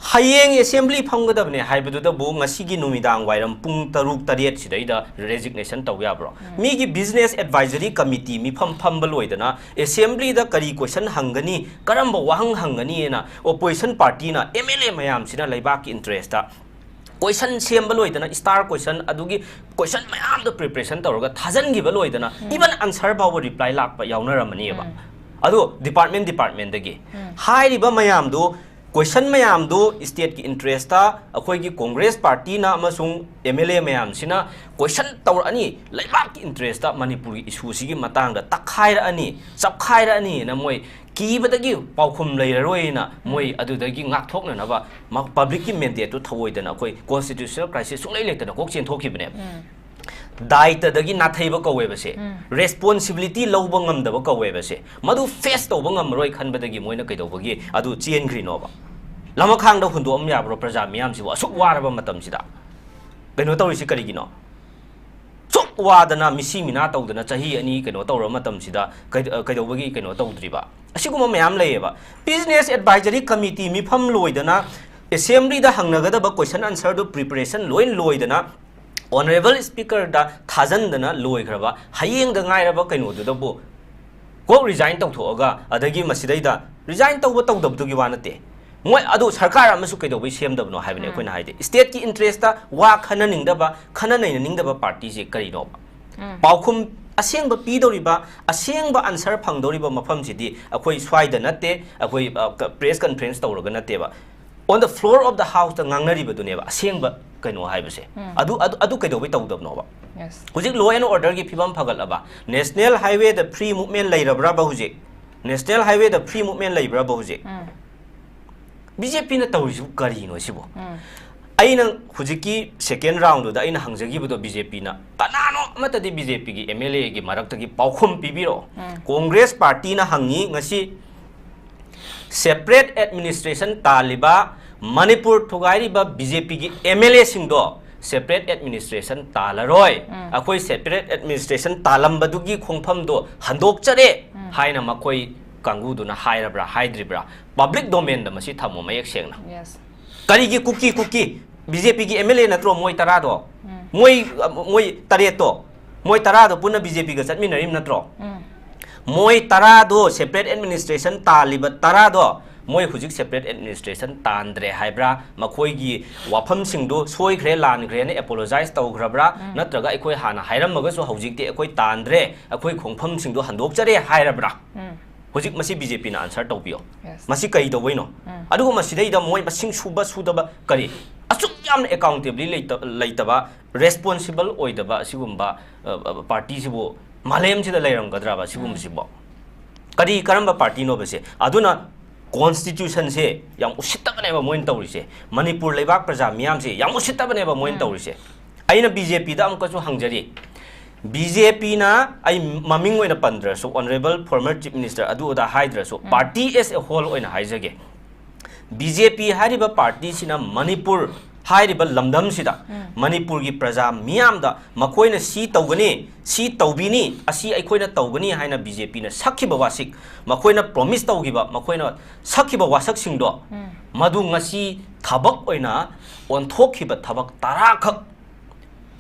ꯍꯌꯦꯡ assembly ꯐꯝꯒꯗꯕꯅꯦ ꯍꯥꯏꯕꯗꯨꯗꯕꯨ ꯉꯁꯤꯒꯤ ꯅꯨꯃꯤꯗꯥꯡ ꯋꯥꯏꯔꯝ ꯄꯨꯡ ꯇꯔꯨꯛ ꯇꯔꯦꯠ ꯁꯤꯗꯩꯗ resignation ꯇꯧ ꯌꯥꯕ꯭ꯔꯣ? ꯃꯤꯒꯤ business advisory committee ꯃꯤꯐꯝ ꯐꯝꯕ ꯂꯣꯏꯗꯅ assemblyꯗ ꯀꯔꯤ question ꯍꯪꯒꯅꯤ, ꯀꯔꯝꯕ ꯋꯥꯍꯪ ꯍꯪꯒꯅꯤꯅ opposition partyꯅ M L A ꯃꯌꯥꯝꯁꯤꯅ ꯂꯩꯕꯥꯛꯀꯤ interestꯇ question ꯁꯦꯝꯕ ꯂꯣꯏꯗꯅ, star question, ꯑꯗꯨꯒꯤ question ꯃꯌꯥꯝꯗꯣ preparation ꯇꯧꯔꯒ ꯊꯥꯖꯟꯈꯤꯕ ꯂꯣꯏꯗꯅ, even answer ꯐꯥꯎꯕ reply ꯂꯥꯛꯄ ꯌꯥꯎꯅꯔꯝꯃꯅꯤꯕ꯫ ꯑꯗꯣ department departmentꯗꯒꯤ ꯍꯥꯏꯔꯤꯕ ꯃꯌꯥꯝꯗꯣ, question ꯃꯌꯥꯝꯗꯣ stateꯀꯤ interestꯇ ꯑꯩꯈꯣꯏꯒꯤ Congress partyꯅ ꯑꯃꯁꯨꯡ M L A ꯃꯌꯥꯝꯁꯤꯅ question ꯇꯧꯔꯛꯑꯅꯤ, ꯂꯩꯕꯥꯛꯀꯤ interestꯇ ꯃꯅꯤꯄꯨꯔꯒꯤ issueꯁꯤꯒꯤ ꯃꯇꯥꯡꯗ ꯇꯛꯈꯥꯏꯔꯛꯑꯅꯤ, ꯆꯞꯈꯥꯏꯔꯛꯑꯅꯤꯅ ꯃꯣꯏ ꯀꯤꯕꯗꯒꯤ ꯄꯥꯎꯈꯨꯝ ꯂꯩꯔꯔꯣꯏꯅ ꯃꯣꯏ ꯑꯗꯨꯗꯒꯤ ꯉꯥꯛꯊꯣꯛꯅꯅꯕ ꯃ-, publicꯀꯤ mandateꯇꯨ ꯊꯧꯑꯣꯏꯗꯅ ꯑꯩꯈꯣꯏ constitutional crisis ꯁꯨꯡꯂꯩ ꯂꯩꯇꯅ ꯀꯣꯛ ꯆꯦꯟꯊꯣꯛꯈꯤꯕꯅꯦꯕ꯫ ꯗꯥꯏꯇꯗꯒꯤ ꯅꯥꯊꯩꯕ ꯀꯧꯋꯦꯕ ꯁꯦ꯫ Responsibility ꯂꯧꯕ ꯉꯝꯗꯕ ꯀꯧꯋꯦꯕ ꯁꯦ꯫ ꯃꯗꯨ face ꯇꯧꯕ ꯉꯝꯃꯔꯣꯏ ꯈꯟꯕꯗꯒꯤ ꯃꯣꯏꯅ ꯀꯩꯗꯧꯕꯒꯤ ꯑꯗꯨ ꯆꯦꯟꯈ꯭ꯔꯤꯅꯣꯕ? ꯂꯃꯈꯥꯡꯗ ꯍꯨꯟꯗꯣꯛꯑꯝ ꯌꯥꯕ꯭ꯔꯣ ꯄ꯭ꯔꯖꯥ ꯃꯤꯌꯥꯝꯁꯤꯕꯨ ꯑꯁꯨꯛ ꯋꯥꯔꯕ ꯃꯇꯝꯁꯤꯗ? ꯀꯩꯅꯣ ꯇꯧꯔꯤꯁꯤ ꯀꯔꯤꯒꯤꯅꯣ? ꯁꯨꯛ ꯋꯥꯗꯅ ꯃꯤꯁꯤ ꯃꯤꯅꯥ ꯇꯧꯗꯅ ꯆꯍꯤ ꯑꯅꯤ ꯀꯩꯅꯣ ꯇꯧꯔꯕ ꯃꯇꯝꯁꯤꯗ ꯀꯩ-, ꯀꯩꯗꯧꯕꯒꯤ ꯀꯩꯅꯣ ꯇꯧꯗ꯭ꯔꯤꯕ? ꯑꯁꯤꯒꯨꯝꯕ ꯃꯌꯥꯝ ꯂꯩꯌꯦꯕ꯫ Business Advisory Committee ꯃꯤꯐꯝ ꯂꯣꯏꯗꯅ assemblyꯗ ꯍꯪꯅꯒꯗꯕ question answerꯗꯨ preparation ꯂꯣꯏ ꯂꯣꯏꯗꯅ honourable speakerꯗ ꯊꯥꯖꯟꯗꯅ ꯂꯣꯏꯈ꯭ꯔꯕ ꯍꯌꯦꯡꯗ ꯉꯥꯏꯔꯕ ꯀꯩꯅꯣꯗꯨꯗꯕꯨ ꯀꯣꯛ resign ꯇꯧꯊꯣꯛꯑꯒ, ꯑꯗꯒꯤ ꯃꯁꯤꯗꯩꯗ resign ꯇꯧꯕ ꯇꯧꯗꯕꯗꯨꯒꯤ ꯋꯥ ꯅꯠꯇꯦ, ꯃꯣꯏ ꯑꯗꯨ ꯁꯔꯀꯥꯔ ꯑꯃꯁꯨ ꯀꯩꯗꯧꯕꯩ ꯁꯦꯝꯗꯕꯅꯣ ꯍꯥꯏꯕꯅꯦ ꯑꯩꯈꯣꯏꯅ ꯍꯥꯏꯗꯤ꯫ Stateꯀꯤ interestꯇ ꯋꯥ ꯈꯟꯅꯅꯤꯡꯗꯕ, ꯈꯟꯅ ꯅꯩꯅꯅꯤꯡꯗꯕ partyꯁꯦ ꯀꯔꯤꯅꯣꯕ? ꯄꯥꯎꯈꯨꯝ ꯑꯁꯦꯡꯕ ꯄꯤꯗꯧꯔꯤꯕ, ꯑꯁꯦꯡꯕ answer ꯐꯪꯗꯧꯔꯤꯕ ꯃꯐꯝꯁꯤꯗꯤ ꯑꯩꯈꯣꯏ ꯁ꯭ꯋꯥꯏꯗ ꯅꯠꯇꯦ, ꯑꯩꯈꯣꯏ, ꯑ, ꯀ-, press conference ꯇꯧꯔꯒ ꯅꯠꯇꯦꯕ꯫ On the floor of the house ꯇ ꯉꯥꯡꯅꯔꯤꯕꯗꯨꯅꯦꯕ ꯑꯁꯦꯡꯕ ꯀꯩꯅꯣ ꯍꯥꯏꯕꯁꯦ꯫ ꯎꯝ꯫ ꯑꯗꯨ, ꯑꯗꯨ, ꯑꯗꯨ ꯀꯩꯗꯧꯕꯩ ꯇꯧꯗꯕꯅꯣꯕ? Yes. ꯍꯧꯖꯤꯛ law and order ꯒꯤ ꯐꯤꯕꯝ ꯐꯒꯠꯂꯕ? National highway ꯗ free movement ꯂꯩꯔꯕ꯭ꯔꯕ ꯍꯧꯖꯤꯛ? National highway ꯗ free movement ꯂꯩꯕ꯭ꯔꯕ ꯍꯧꯖꯤꯛ? ꯎꯝ꯫ ꯕꯤ ꯖꯦ ꯄꯤꯅ ꯇꯧꯔꯤꯁꯤꯕꯨ ꯀꯔꯤꯅꯣ ꯁꯤꯕꯨ? ꯎꯝ꯫ ꯑꯩꯅ ꯍꯧꯖꯤꯛꯀꯤ second round ꯗꯨꯗ ꯑꯩꯅ ꯍꯪꯖꯈꯤꯕꯗꯣ ꯕꯤ ꯖꯦ ꯄꯤꯅ ꯀꯅꯥꯅꯣ ꯑꯃꯠꯇꯗꯤ ꯕꯤ ꯖꯦ ꯄꯤꯒꯤ ꯑꯦꯝ ꯑꯦꯜ ꯑꯦꯒꯤ ꯃꯔꯛꯇꯒꯤ ꯄꯥꯎꯈꯨꯝ ꯄꯤꯕꯤꯔꯛꯑꯣ꯫ ꯎꯝ꯫ Congress party ꯅ ꯍꯪꯉꯤ ꯉꯁꯤ, separate administration ꯇꯥꯜꯂꯤꯕ, ꯃꯅꯤꯄꯨꯔ ꯊꯨꯒꯥꯏꯔꯤꯕ ꯕꯤ ꯖꯦ ꯄꯤꯒꯤ ꯑꯦꯝ ꯑꯦꯜ ꯑꯦꯁꯤꯡꯗꯣ separate administration ꯇꯥꯜꯂꯔꯣꯏ, ꯎꯝ꯫ ꯑꯩꯈꯣꯏ separate administration ꯇꯥꯜꯂꯝꯕꯗꯨꯒꯤ ꯈꯣꯡꯐꯝꯗꯣ ꯍꯟꯗꯣꯛꯆꯔꯦ ꯎꯝ꯫ ꯍꯥꯏꯅ ꯃꯈꯣꯏ ꯀꯥꯡꯕꯨꯗꯨꯅ ꯍꯥꯏꯔꯕ꯭ꯔꯥ ꯍꯥꯏꯗ꯭ꯔꯤꯕ꯭ꯔꯥ? Public domain ꯗ ꯃꯁꯤ ꯊꯝꯃꯣ ꯃꯌꯦꯛ ꯁꯦꯡꯅ꯫ Yes. ꯀꯔꯤꯒꯤ ꯀꯨꯀꯤ, ꯀꯨꯀꯤ? ꯕꯤ ꯖꯦ ꯄꯤꯒꯤ ꯑꯦꯝ ꯑꯦꯜ ꯑꯦ ꯅꯠꯇ꯭ꯔꯣ ꯃꯣꯏ ꯇꯔꯥꯗꯣ? ꯎꯝ꯫ ꯃꯣꯏ, ꯃꯣꯏ ꯇꯔꯦꯠꯇꯣ? ꯃꯣꯏ ꯇꯔꯥꯗꯣ ꯄꯨꯟꯅ ꯕꯤ ꯖꯦ ꯄꯤꯒ ꯆꯠꯃꯤꯟꯅꯔꯤꯕ ꯅꯠꯇ꯭ꯔꯣ? ꯎꯝ꯫ ꯃꯣꯏ ꯇꯔꯥꯗꯣ, separate administration ꯇꯥꯜꯂꯤꯕ ꯇꯔꯥꯗꯣ, ꯃꯣꯏ ꯍꯧꯖꯤꯛ separate administration ꯇꯥꯟꯗ꯭ꯔꯦ ꯍꯥꯏꯕ꯭ꯔꯥ? ꯃꯈꯣꯏꯒꯤ ꯋꯥꯐꯝꯁꯤꯡꯗꯣ ꯁꯣꯏꯈ꯭ꯔꯦ, ꯂꯥꯟꯈ꯭ꯔꯦꯅ apologize ꯇꯧꯈ꯭ꯔꯕ꯭ꯔꯥ? ꯎꯝ꯫ ꯅꯠꯇ꯭ꯔꯒ ꯑꯩꯈꯣꯏ ꯍꯥꯟꯅ ꯍꯥꯏꯔꯝꯃꯒꯁꯨ ꯍꯧꯖꯤꯛꯇꯤ ꯑꯩꯈꯣꯏ ꯇꯥꯟꯗ꯭ꯔꯦ, ꯑꯩꯈꯣꯏ ꯈꯣꯡꯐꯝꯁꯤꯡꯗꯣ ꯍꯟꯗꯣꯛꯆꯔꯦ ꯍꯥꯏꯔꯕ꯭ꯔꯥ? ꯎꯝ꯫ ꯍꯧꯖꯤꯛ ꯃꯁꯤ ꯕꯤ ꯖꯦ ꯄꯤꯅ answer ꯇꯧꯕꯤꯌꯣ꯫ Yes. ꯃꯁꯤ ꯀꯩꯗꯧꯕꯩꯅꯣ? ꯎꯝ꯫ ꯑꯗꯨꯒ ꯃꯁꯤꯗꯩꯗ ꯃꯣꯏ ꯃꯁꯤꯡ ꯁꯨꯕ ꯁꯨꯗꯕ ꯀꯔꯤ? ꯑꯁꯨꯛ ꯌꯥꯝꯅ accountability ꯂꯩꯇ-, ꯂꯩꯇꯕ, responsible ꯑꯣꯏꯗꯕ ꯑꯁꯤꯒꯨꯝꯕ, ꯑ, ꯑ, party ꯁꯤꯕꯨ ꯃꯥꯂꯦꯝꯁꯤꯗ ꯂꯩꯔꯝꯒꯗ꯭ꯔꯕ ꯁꯤꯒꯨꯝꯕꯁꯤꯕꯣ? ꯎꯝ꯫ ꯀꯔꯤ, ꯀꯔꯝꯕ party ꯅꯣꯕ ꯁꯦ? ꯑꯗꯨꯅ constitution ꯁꯦ ꯌꯥꯝ ꯎꯁꯤꯠꯇꯕꯅꯦꯕ ꯃꯣꯏꯅ ꯇꯧꯔꯤꯁꯦ꯫ ꯃꯅꯤꯄꯨꯔ ꯂꯩꯕꯥꯛ ꯄ꯭ꯔꯖꯥ ꯃꯤꯌꯥꯝꯁꯦ ꯌꯥꯝ ꯎꯁꯤꯠꯇꯕꯅꯦꯕ ꯃꯣꯏꯅ ꯎꯝ꯫ ꯇꯧꯔꯤꯁꯦ꯫ ꯑꯩꯅ ꯕꯤ ꯖꯦ ꯄꯤꯗ ꯑꯃꯨꯛꯀꯁꯨ ꯍꯪꯖꯔꯤ, ꯕꯤ ꯖꯦ ꯄꯤꯅ, ꯑꯩ ꯃꯃꯤꯡ ꯑꯣꯏꯅ ꯄꯟꯗ꯭ꯔꯁꯨ, honourable former chief minister ꯑꯗꯨ ꯑꯗꯥ ꯍꯥꯏꯗ꯭ꯔꯁꯨ, ꯎꯝ꯫ Party as a whole ꯑꯣꯏꯅ ꯍꯥꯏꯖꯒꯦ, ꯕꯤ ꯖꯦ ꯄꯤ ꯍꯥꯏꯔꯤꯕ party ꯁꯤꯅ ꯃꯅꯤꯄꯨꯔ ꯍꯥꯏꯔꯤꯕ ꯂꯝꯗꯝꯁꯤꯗ ꯎꯝ꯫ ꯃꯅꯤꯄꯨꯔꯒꯤ ꯄ꯭ꯔꯖꯥ ꯃꯤꯌꯥꯝꯗ ꯃꯈꯣꯏꯅ ꯁꯤ ꯇꯧꯒꯅꯤ, ꯁꯤ ꯇꯧꯕꯤꯅꯤ, ꯑꯁꯤ ꯑꯩꯈꯣꯏꯅ ꯇꯧꯒꯅꯤ ꯍꯥꯏꯅ ꯕꯤ ꯖꯦ ꯄꯤꯅ ꯁꯛꯈꯤꯕ ꯋꯥꯁꯛ, ꯃꯈꯣꯏꯅ promise ꯇꯧꯈꯤꯕ, ꯃꯈꯣꯏꯅ ꯁꯛꯈꯤꯕ ꯋꯥꯁꯛꯁꯤꯡꯗꯣ, ꯎꯝ꯫ ꯃꯗꯨ ꯉꯁꯤ ꯊꯕꯛ ꯑꯣꯏꯅ ꯑꯣꯟꯊꯣꯛꯈꯤꯕ ꯊꯕꯛ ꯇꯔꯥꯈꯛ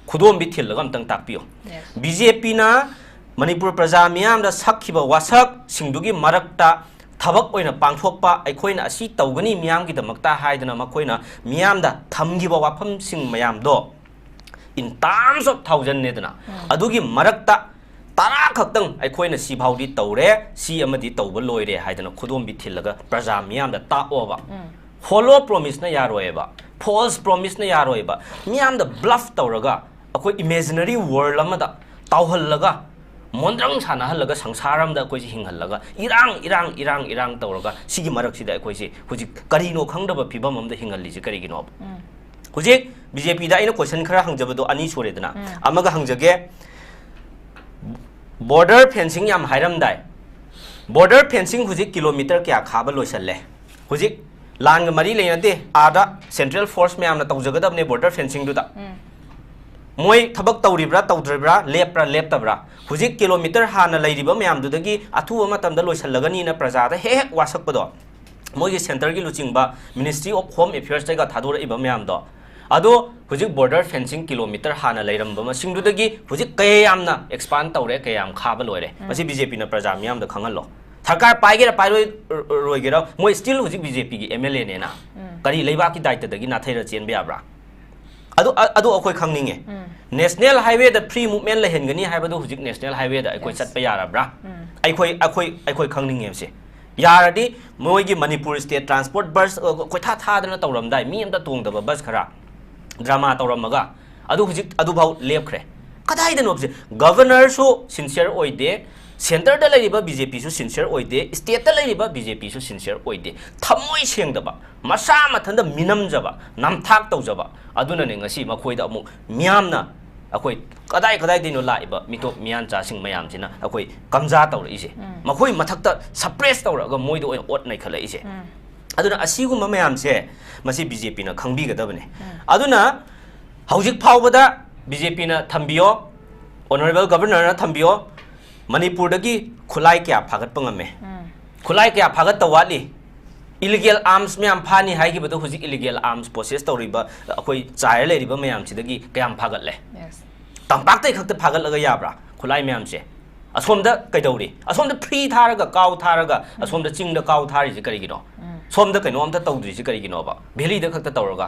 ꯈꯨꯗꯣꯝꯕꯤ ꯊꯤꯜꯂꯒ ꯑꯝꯇꯪ ꯇꯥꯛꯄꯤꯌꯨ꯫ Yes. ꯕꯤ ꯖꯦ ꯄꯤꯅ ꯃꯅꯤꯄꯨꯔ ꯄ꯭ꯔꯖꯥ ꯃꯤꯌꯥꯝꯗ ꯁꯛꯈꯤꯕ ꯋꯥꯁꯛꯁꯤꯡꯗꯨꯒꯤ ꯃꯔꯛꯇ ꯊꯕꯛ ꯑꯣꯏꯅ ꯄꯥꯡꯊꯣꯛꯄ, ꯑꯩꯈꯣꯏꯅ ꯑꯁꯤ ꯇꯧꯒꯅꯤ ꯃꯤꯌꯥꯝꯒꯤꯗꯃꯛꯇ ꯍꯥꯏꯗꯅ ꯃꯈꯣꯏꯅ ꯃꯤꯌꯥꯝꯗ ꯊꯝꯈꯤꯕ ꯋꯥꯐꯝꯁꯤꯡ ꯃꯌꯥꯝꯗꯣ, in terms of thousand ꯅꯦꯗꯅ, ꯎꯝ꯫ ꯑꯗꯨꯒꯤ ꯃꯔꯛꯇ ꯈꯛꯇꯪ ꯑꯩꯈꯣꯏꯅ ꯁꯤꯐꯥꯎꯗꯤ ꯇꯧꯔꯦ, ꯁꯤ ꯑꯃꯗꯤ ꯇꯧꯕ ꯂꯣꯏꯔꯦ ꯍꯥꯏꯗꯅ ꯈꯨꯗꯣꯝꯕꯤ ꯊꯤꯜꯂꯒ ꯄ꯭ꯔꯖꯥ ꯃꯤꯌꯥꯝꯗ ꯇꯥꯛꯑꯣꯕ꯫ ꯎꯝ꯫ Hollow promiseꯅ ꯌꯥꯔꯣꯏꯕ, false promiseꯅ ꯌꯥꯔꯣꯏꯕ꯫ ꯃꯤꯌꯥꯝꯗ bluff ꯇꯧꯔꯒ, ꯑꯩꯈꯣꯏ imaginary world ꯑꯃꯗ ꯇꯥꯎꯍꯜꯂꯒ, ꯃꯣꯟꯗ꯭ꯔꯪ ꯁꯥꯟꯅꯍꯜꯂꯒ, ꯁꯪꯁꯥꯔ ꯑꯃꯗ ꯑꯩꯈꯣꯏꯁꯦ ꯍꯤꯡꯍꯜꯂꯒ, ꯏꯔꯥꯡ, ꯏꯔꯥꯡ, ꯏꯔꯥꯡ, ꯏꯔꯥꯡ ꯇꯧꯔꯒ, ꯁꯤꯒꯤ ꯃꯔꯛꯁꯤꯗ ꯑꯩꯈꯣꯏꯁꯦ ꯍꯧꯖꯤꯛ ꯀꯔꯤꯅꯣ ꯈꯪꯗꯕ ꯐꯤꯕꯝ ꯑꯃꯗ ꯍꯤꯡꯍꯜꯂꯤꯁꯦ ꯀꯔꯤꯒꯤꯅꯣꯕ? ꯎꯝ꯫ ꯍꯧꯖꯤꯛ BJPꯗ ꯑꯩꯅ question ꯈꯔ ꯍꯪꯖꯕꯗꯣ ꯑꯅꯤ ꯁꯨꯔꯦꯗꯅ, ꯎꯝ꯫ ꯑꯃꯒ ꯍꯪꯖꯒꯦ, border fencing ꯌꯥꯝ ꯍꯥꯏꯔꯝꯗꯥꯏ, border fencing ꯍꯧꯖꯤꯛ kilometre ꯀꯌꯥ ꯈꯥꯕ ꯂꯣꯏꯁꯜꯂꯦ? ꯍꯧꯖꯤꯛ ꯂꯥꯟꯒ ꯃꯔꯤ ꯂꯩꯅꯗꯦ, ꯑꯥꯗ central force ꯃꯌꯥꯝꯅ ꯇꯧꯖꯒꯗꯕꯅꯦ border fencingꯗꯨꯗ꯫ ꯎꯝ꯫ ꯃꯣꯏ ꯊꯕꯛ ꯇꯧꯔꯤꯕ꯭ꯔꯥ, ꯇꯧꯗ꯭ꯔꯤꯕ꯭ꯔꯥ, ꯂꯦꯞꯄ꯭ꯔꯥ, ꯂꯦꯞꯇꯕ꯭ꯔꯥ? ꯍꯧꯖꯤꯛ kilometre ꯍꯥꯟꯅ ꯂꯩꯔꯤꯕ ꯃꯌꯥꯝꯗꯨꯗꯒꯤ ꯑꯊꯨꯕ ꯃꯇꯝꯗ ꯂꯣꯏꯁꯜꯂꯒꯅꯤꯅ ꯄ꯭ꯔꯖꯥꯗ ꯍꯦꯛ ꯍꯦꯛ ꯋꯥꯁꯛꯄꯗꯣ, ꯃꯣꯏꯒꯤ centreꯒꯤ ꯂꯨꯆꯤꯡꯕ Ministry of Home Affairsꯇꯒ ꯊꯥꯗꯣꯔꯛꯏꯕ ꯃꯌꯥꯝꯗꯣ, ꯑꯗꯣ ꯍꯧꯖꯤꯛ border fencing kilometre ꯍꯥꯟꯅ ꯂꯩꯔꯝꯕ ꯃꯁꯤꯡꯗꯨꯗꯒꯤ ꯍꯧꯖꯤꯛ ꯀꯌꯥ ꯌꯥꯝꯅ expand ꯇꯧꯔꯦ, ꯀꯌꯥ ꯌꯥꯝ ꯈꯥꯕ ꯂꯣꯏꯔꯦ? ꯎꯝ꯫ ꯃꯁꯤ BJPꯅ ꯄ꯭ꯔꯖꯥ ꯃꯤꯌꯥꯝꯗ ꯈꯪꯍꯜꯂꯣ꯫ ꯁꯔꯀꯥꯔ ꯄꯥꯏꯒꯦꯔꯥ ꯄꯥꯏꯔꯣꯏ, ꯔꯣꯏꯒꯦꯔꯥ, ꯃꯣꯏ still ꯍꯧꯖꯤꯛ BJPꯒꯤ MLAꯅꯦꯅ꯫ ꯎꯝ꯫ ꯀꯔꯤ ꯂꯩꯕꯥꯛꯀꯤ ꯗꯥꯏꯇꯗꯒꯤ ꯅꯥꯊꯩꯔ ꯆꯦꯟꯕ ꯌꯥꯕ꯭ꯔꯥ? ꯑꯗꯨ, ꯑ-, ꯑꯗꯨ ꯑꯩꯈꯣꯏ ꯈꯪꯅꯤꯡꯉꯦ꯫ ꯎꯝ꯫ National highwayꯗ free movement ꯂꯩꯍꯟꯒꯅꯤ ꯍꯥꯏꯕꯗꯨ ꯍꯧꯖꯤꯛ national highwayꯗ ꯑꯩꯈꯣꯏ Yes. ꯆꯠꯄ ꯌꯥꯔꯕ꯭ꯔꯥ? ꯎꯝ꯫ ꯑꯩꯈꯣꯏ, ꯑꯩꯈꯣꯏ, ꯑꯩꯈꯣꯏ ꯈꯪꯅꯤꯡꯉꯦꯕꯁꯦ꯫ ꯌꯥꯔꯗꯤ ꯃꯣꯏꯒꯤ ꯃꯅꯤꯄꯨꯔ state transport bus, ꯑ, ꯀꯣꯏꯊꯥ ꯊꯥꯗꯅ ꯇꯧꯔꯝꯗꯥꯏ, ꯃꯤ ꯑꯝꯇ ꯇꯣꯡꯗꯕ bus ꯈꯔ drama ꯇꯧꯔꯝꯃꯒ, ꯑꯗꯨ ꯍꯧꯖꯤꯛ ꯑꯗꯨꯐꯥꯎ ꯂꯦꯞꯈ꯭ꯔꯦ꯫ ꯀꯗꯥꯏꯗꯅꯣꯕꯁꯦ? Governorꯁꯨ sincere ꯑꯣꯏꯗꯦ, centreꯗ ꯂꯩꯔꯤꯕ BJPꯁꯨ sincere ꯑꯣꯏꯗꯦ, stateꯇ ꯂꯩꯔꯤꯕ BJPꯁꯨ sincere ꯑꯣꯏꯗꯦ꯫ ꯊꯃꯣꯏ ꯁꯦꯡꯗꯕ, ꯃꯁꯥ ꯃꯊꯟꯇ ꯃꯤꯅꯝꯖꯕ, ꯅꯝꯊꯥꯛ ꯇꯧꯖꯕ, ꯑꯗꯨꯅꯅꯦ ꯉꯁꯤ ꯃꯈꯣꯏꯗ ꯑꯃꯨꯛ ꯃꯤꯌꯥꯝꯅ, ꯑꯩꯈꯣꯏ ꯀꯗꯥꯏ ꯀꯗꯥꯏꯗꯩꯅꯣ ꯂꯥꯛꯏꯕ ꯃꯤꯇꯣꯞ ꯃꯤꯌꯥꯟꯆꯥꯁꯤꯡ ꯃꯌꯥꯝꯁꯤꯅ ꯑꯩꯈꯣꯏ ꯀꯝꯖꯥ ꯇꯧꯔꯛꯏꯁꯦ꯫ ꯎꯝ꯫ ꯃꯈꯣꯏ ꯃꯊꯛꯇ suppress ꯇꯧꯔꯛꯑꯒ ꯃꯣꯏꯗ ꯑꯣꯏꯅ ꯑꯣꯠ ꯅꯩꯈꯠꯂꯛꯏꯁꯦ꯫ ꯎꯝ꯫ ꯑꯗꯨꯅ ꯑꯁꯤꯒꯨꯝꯕ ꯃꯌꯥꯝꯁꯦ ꯃꯁꯤ BJPꯅ ꯈꯪꯕꯤꯒꯗꯕꯅꯦ꯫ ꯎꯝ꯫ ꯑꯗꯨꯅ ꯍꯧꯖꯤꯛ ꯐꯥꯎꯕꯗ BJPꯅ ꯊꯝꯕꯤꯌꯣ, Honourable Governorꯅ ꯊꯝꯕꯤꯌꯣ, ꯃꯅꯤꯄꯨꯔꯗꯒꯤ ꯈꯨꯠꯂꯥꯏ ꯀꯌꯥ ꯐꯥꯒꯠꯄ ꯉꯝꯃꯦ? ꯎꯝ꯫ ꯈꯨꯠꯂꯥꯏ ꯀꯌꯥ ꯐꯥꯒꯠꯇ ꯋꯥꯠꯂꯤ? Illegal arms ꯃꯌꯥꯝ ꯐꯥꯅꯤ ꯍꯥꯏꯈꯤꯕꯗꯣ ꯍꯧꯖꯤꯛ illegal arms possess ꯇꯧꯔꯤꯕ, ꯑꯩꯈꯣꯏ ꯆꯥꯏꯔ ꯂꯩꯔꯤꯕ ꯃꯌꯥꯝꯁꯤꯗꯒꯤ ꯀꯌꯥꯝ ꯐꯥꯒꯠꯂꯦ? Yes꯫ ꯇꯝꯄꯥꯛꯇꯩ ꯈꯛꯇ ꯐꯥꯒꯠꯂꯒ ꯌꯥꯕ꯭ꯔꯥ ꯈꯨꯠꯂꯥꯏ ꯃꯌꯥꯝꯁꯦ? ꯑꯁꯣꯝꯗ ꯀꯩꯗꯧꯔꯤ? ꯑꯁꯣꯝꯗ free ꯊꯥꯔꯒ, ꯀꯥꯎ ꯊꯥꯔꯒ, ꯎꯝ꯫ ꯑꯁꯣꯝꯗ ꯆꯤꯡꯗ ꯀꯥꯎ ꯊꯥꯔꯤꯁꯦ ꯀꯔꯤꯒꯤꯅꯣ? ꯎꯝ꯫ ꯁꯣꯝꯗ ꯀꯩꯅꯣ ꯑꯝꯇ ꯇꯧꯗ꯭ꯔꯤꯁꯦ ꯀꯔꯤꯒꯤꯅꯣꯕ? Valleyꯗ ꯈꯛꯇ ꯇꯧꯔꯒ,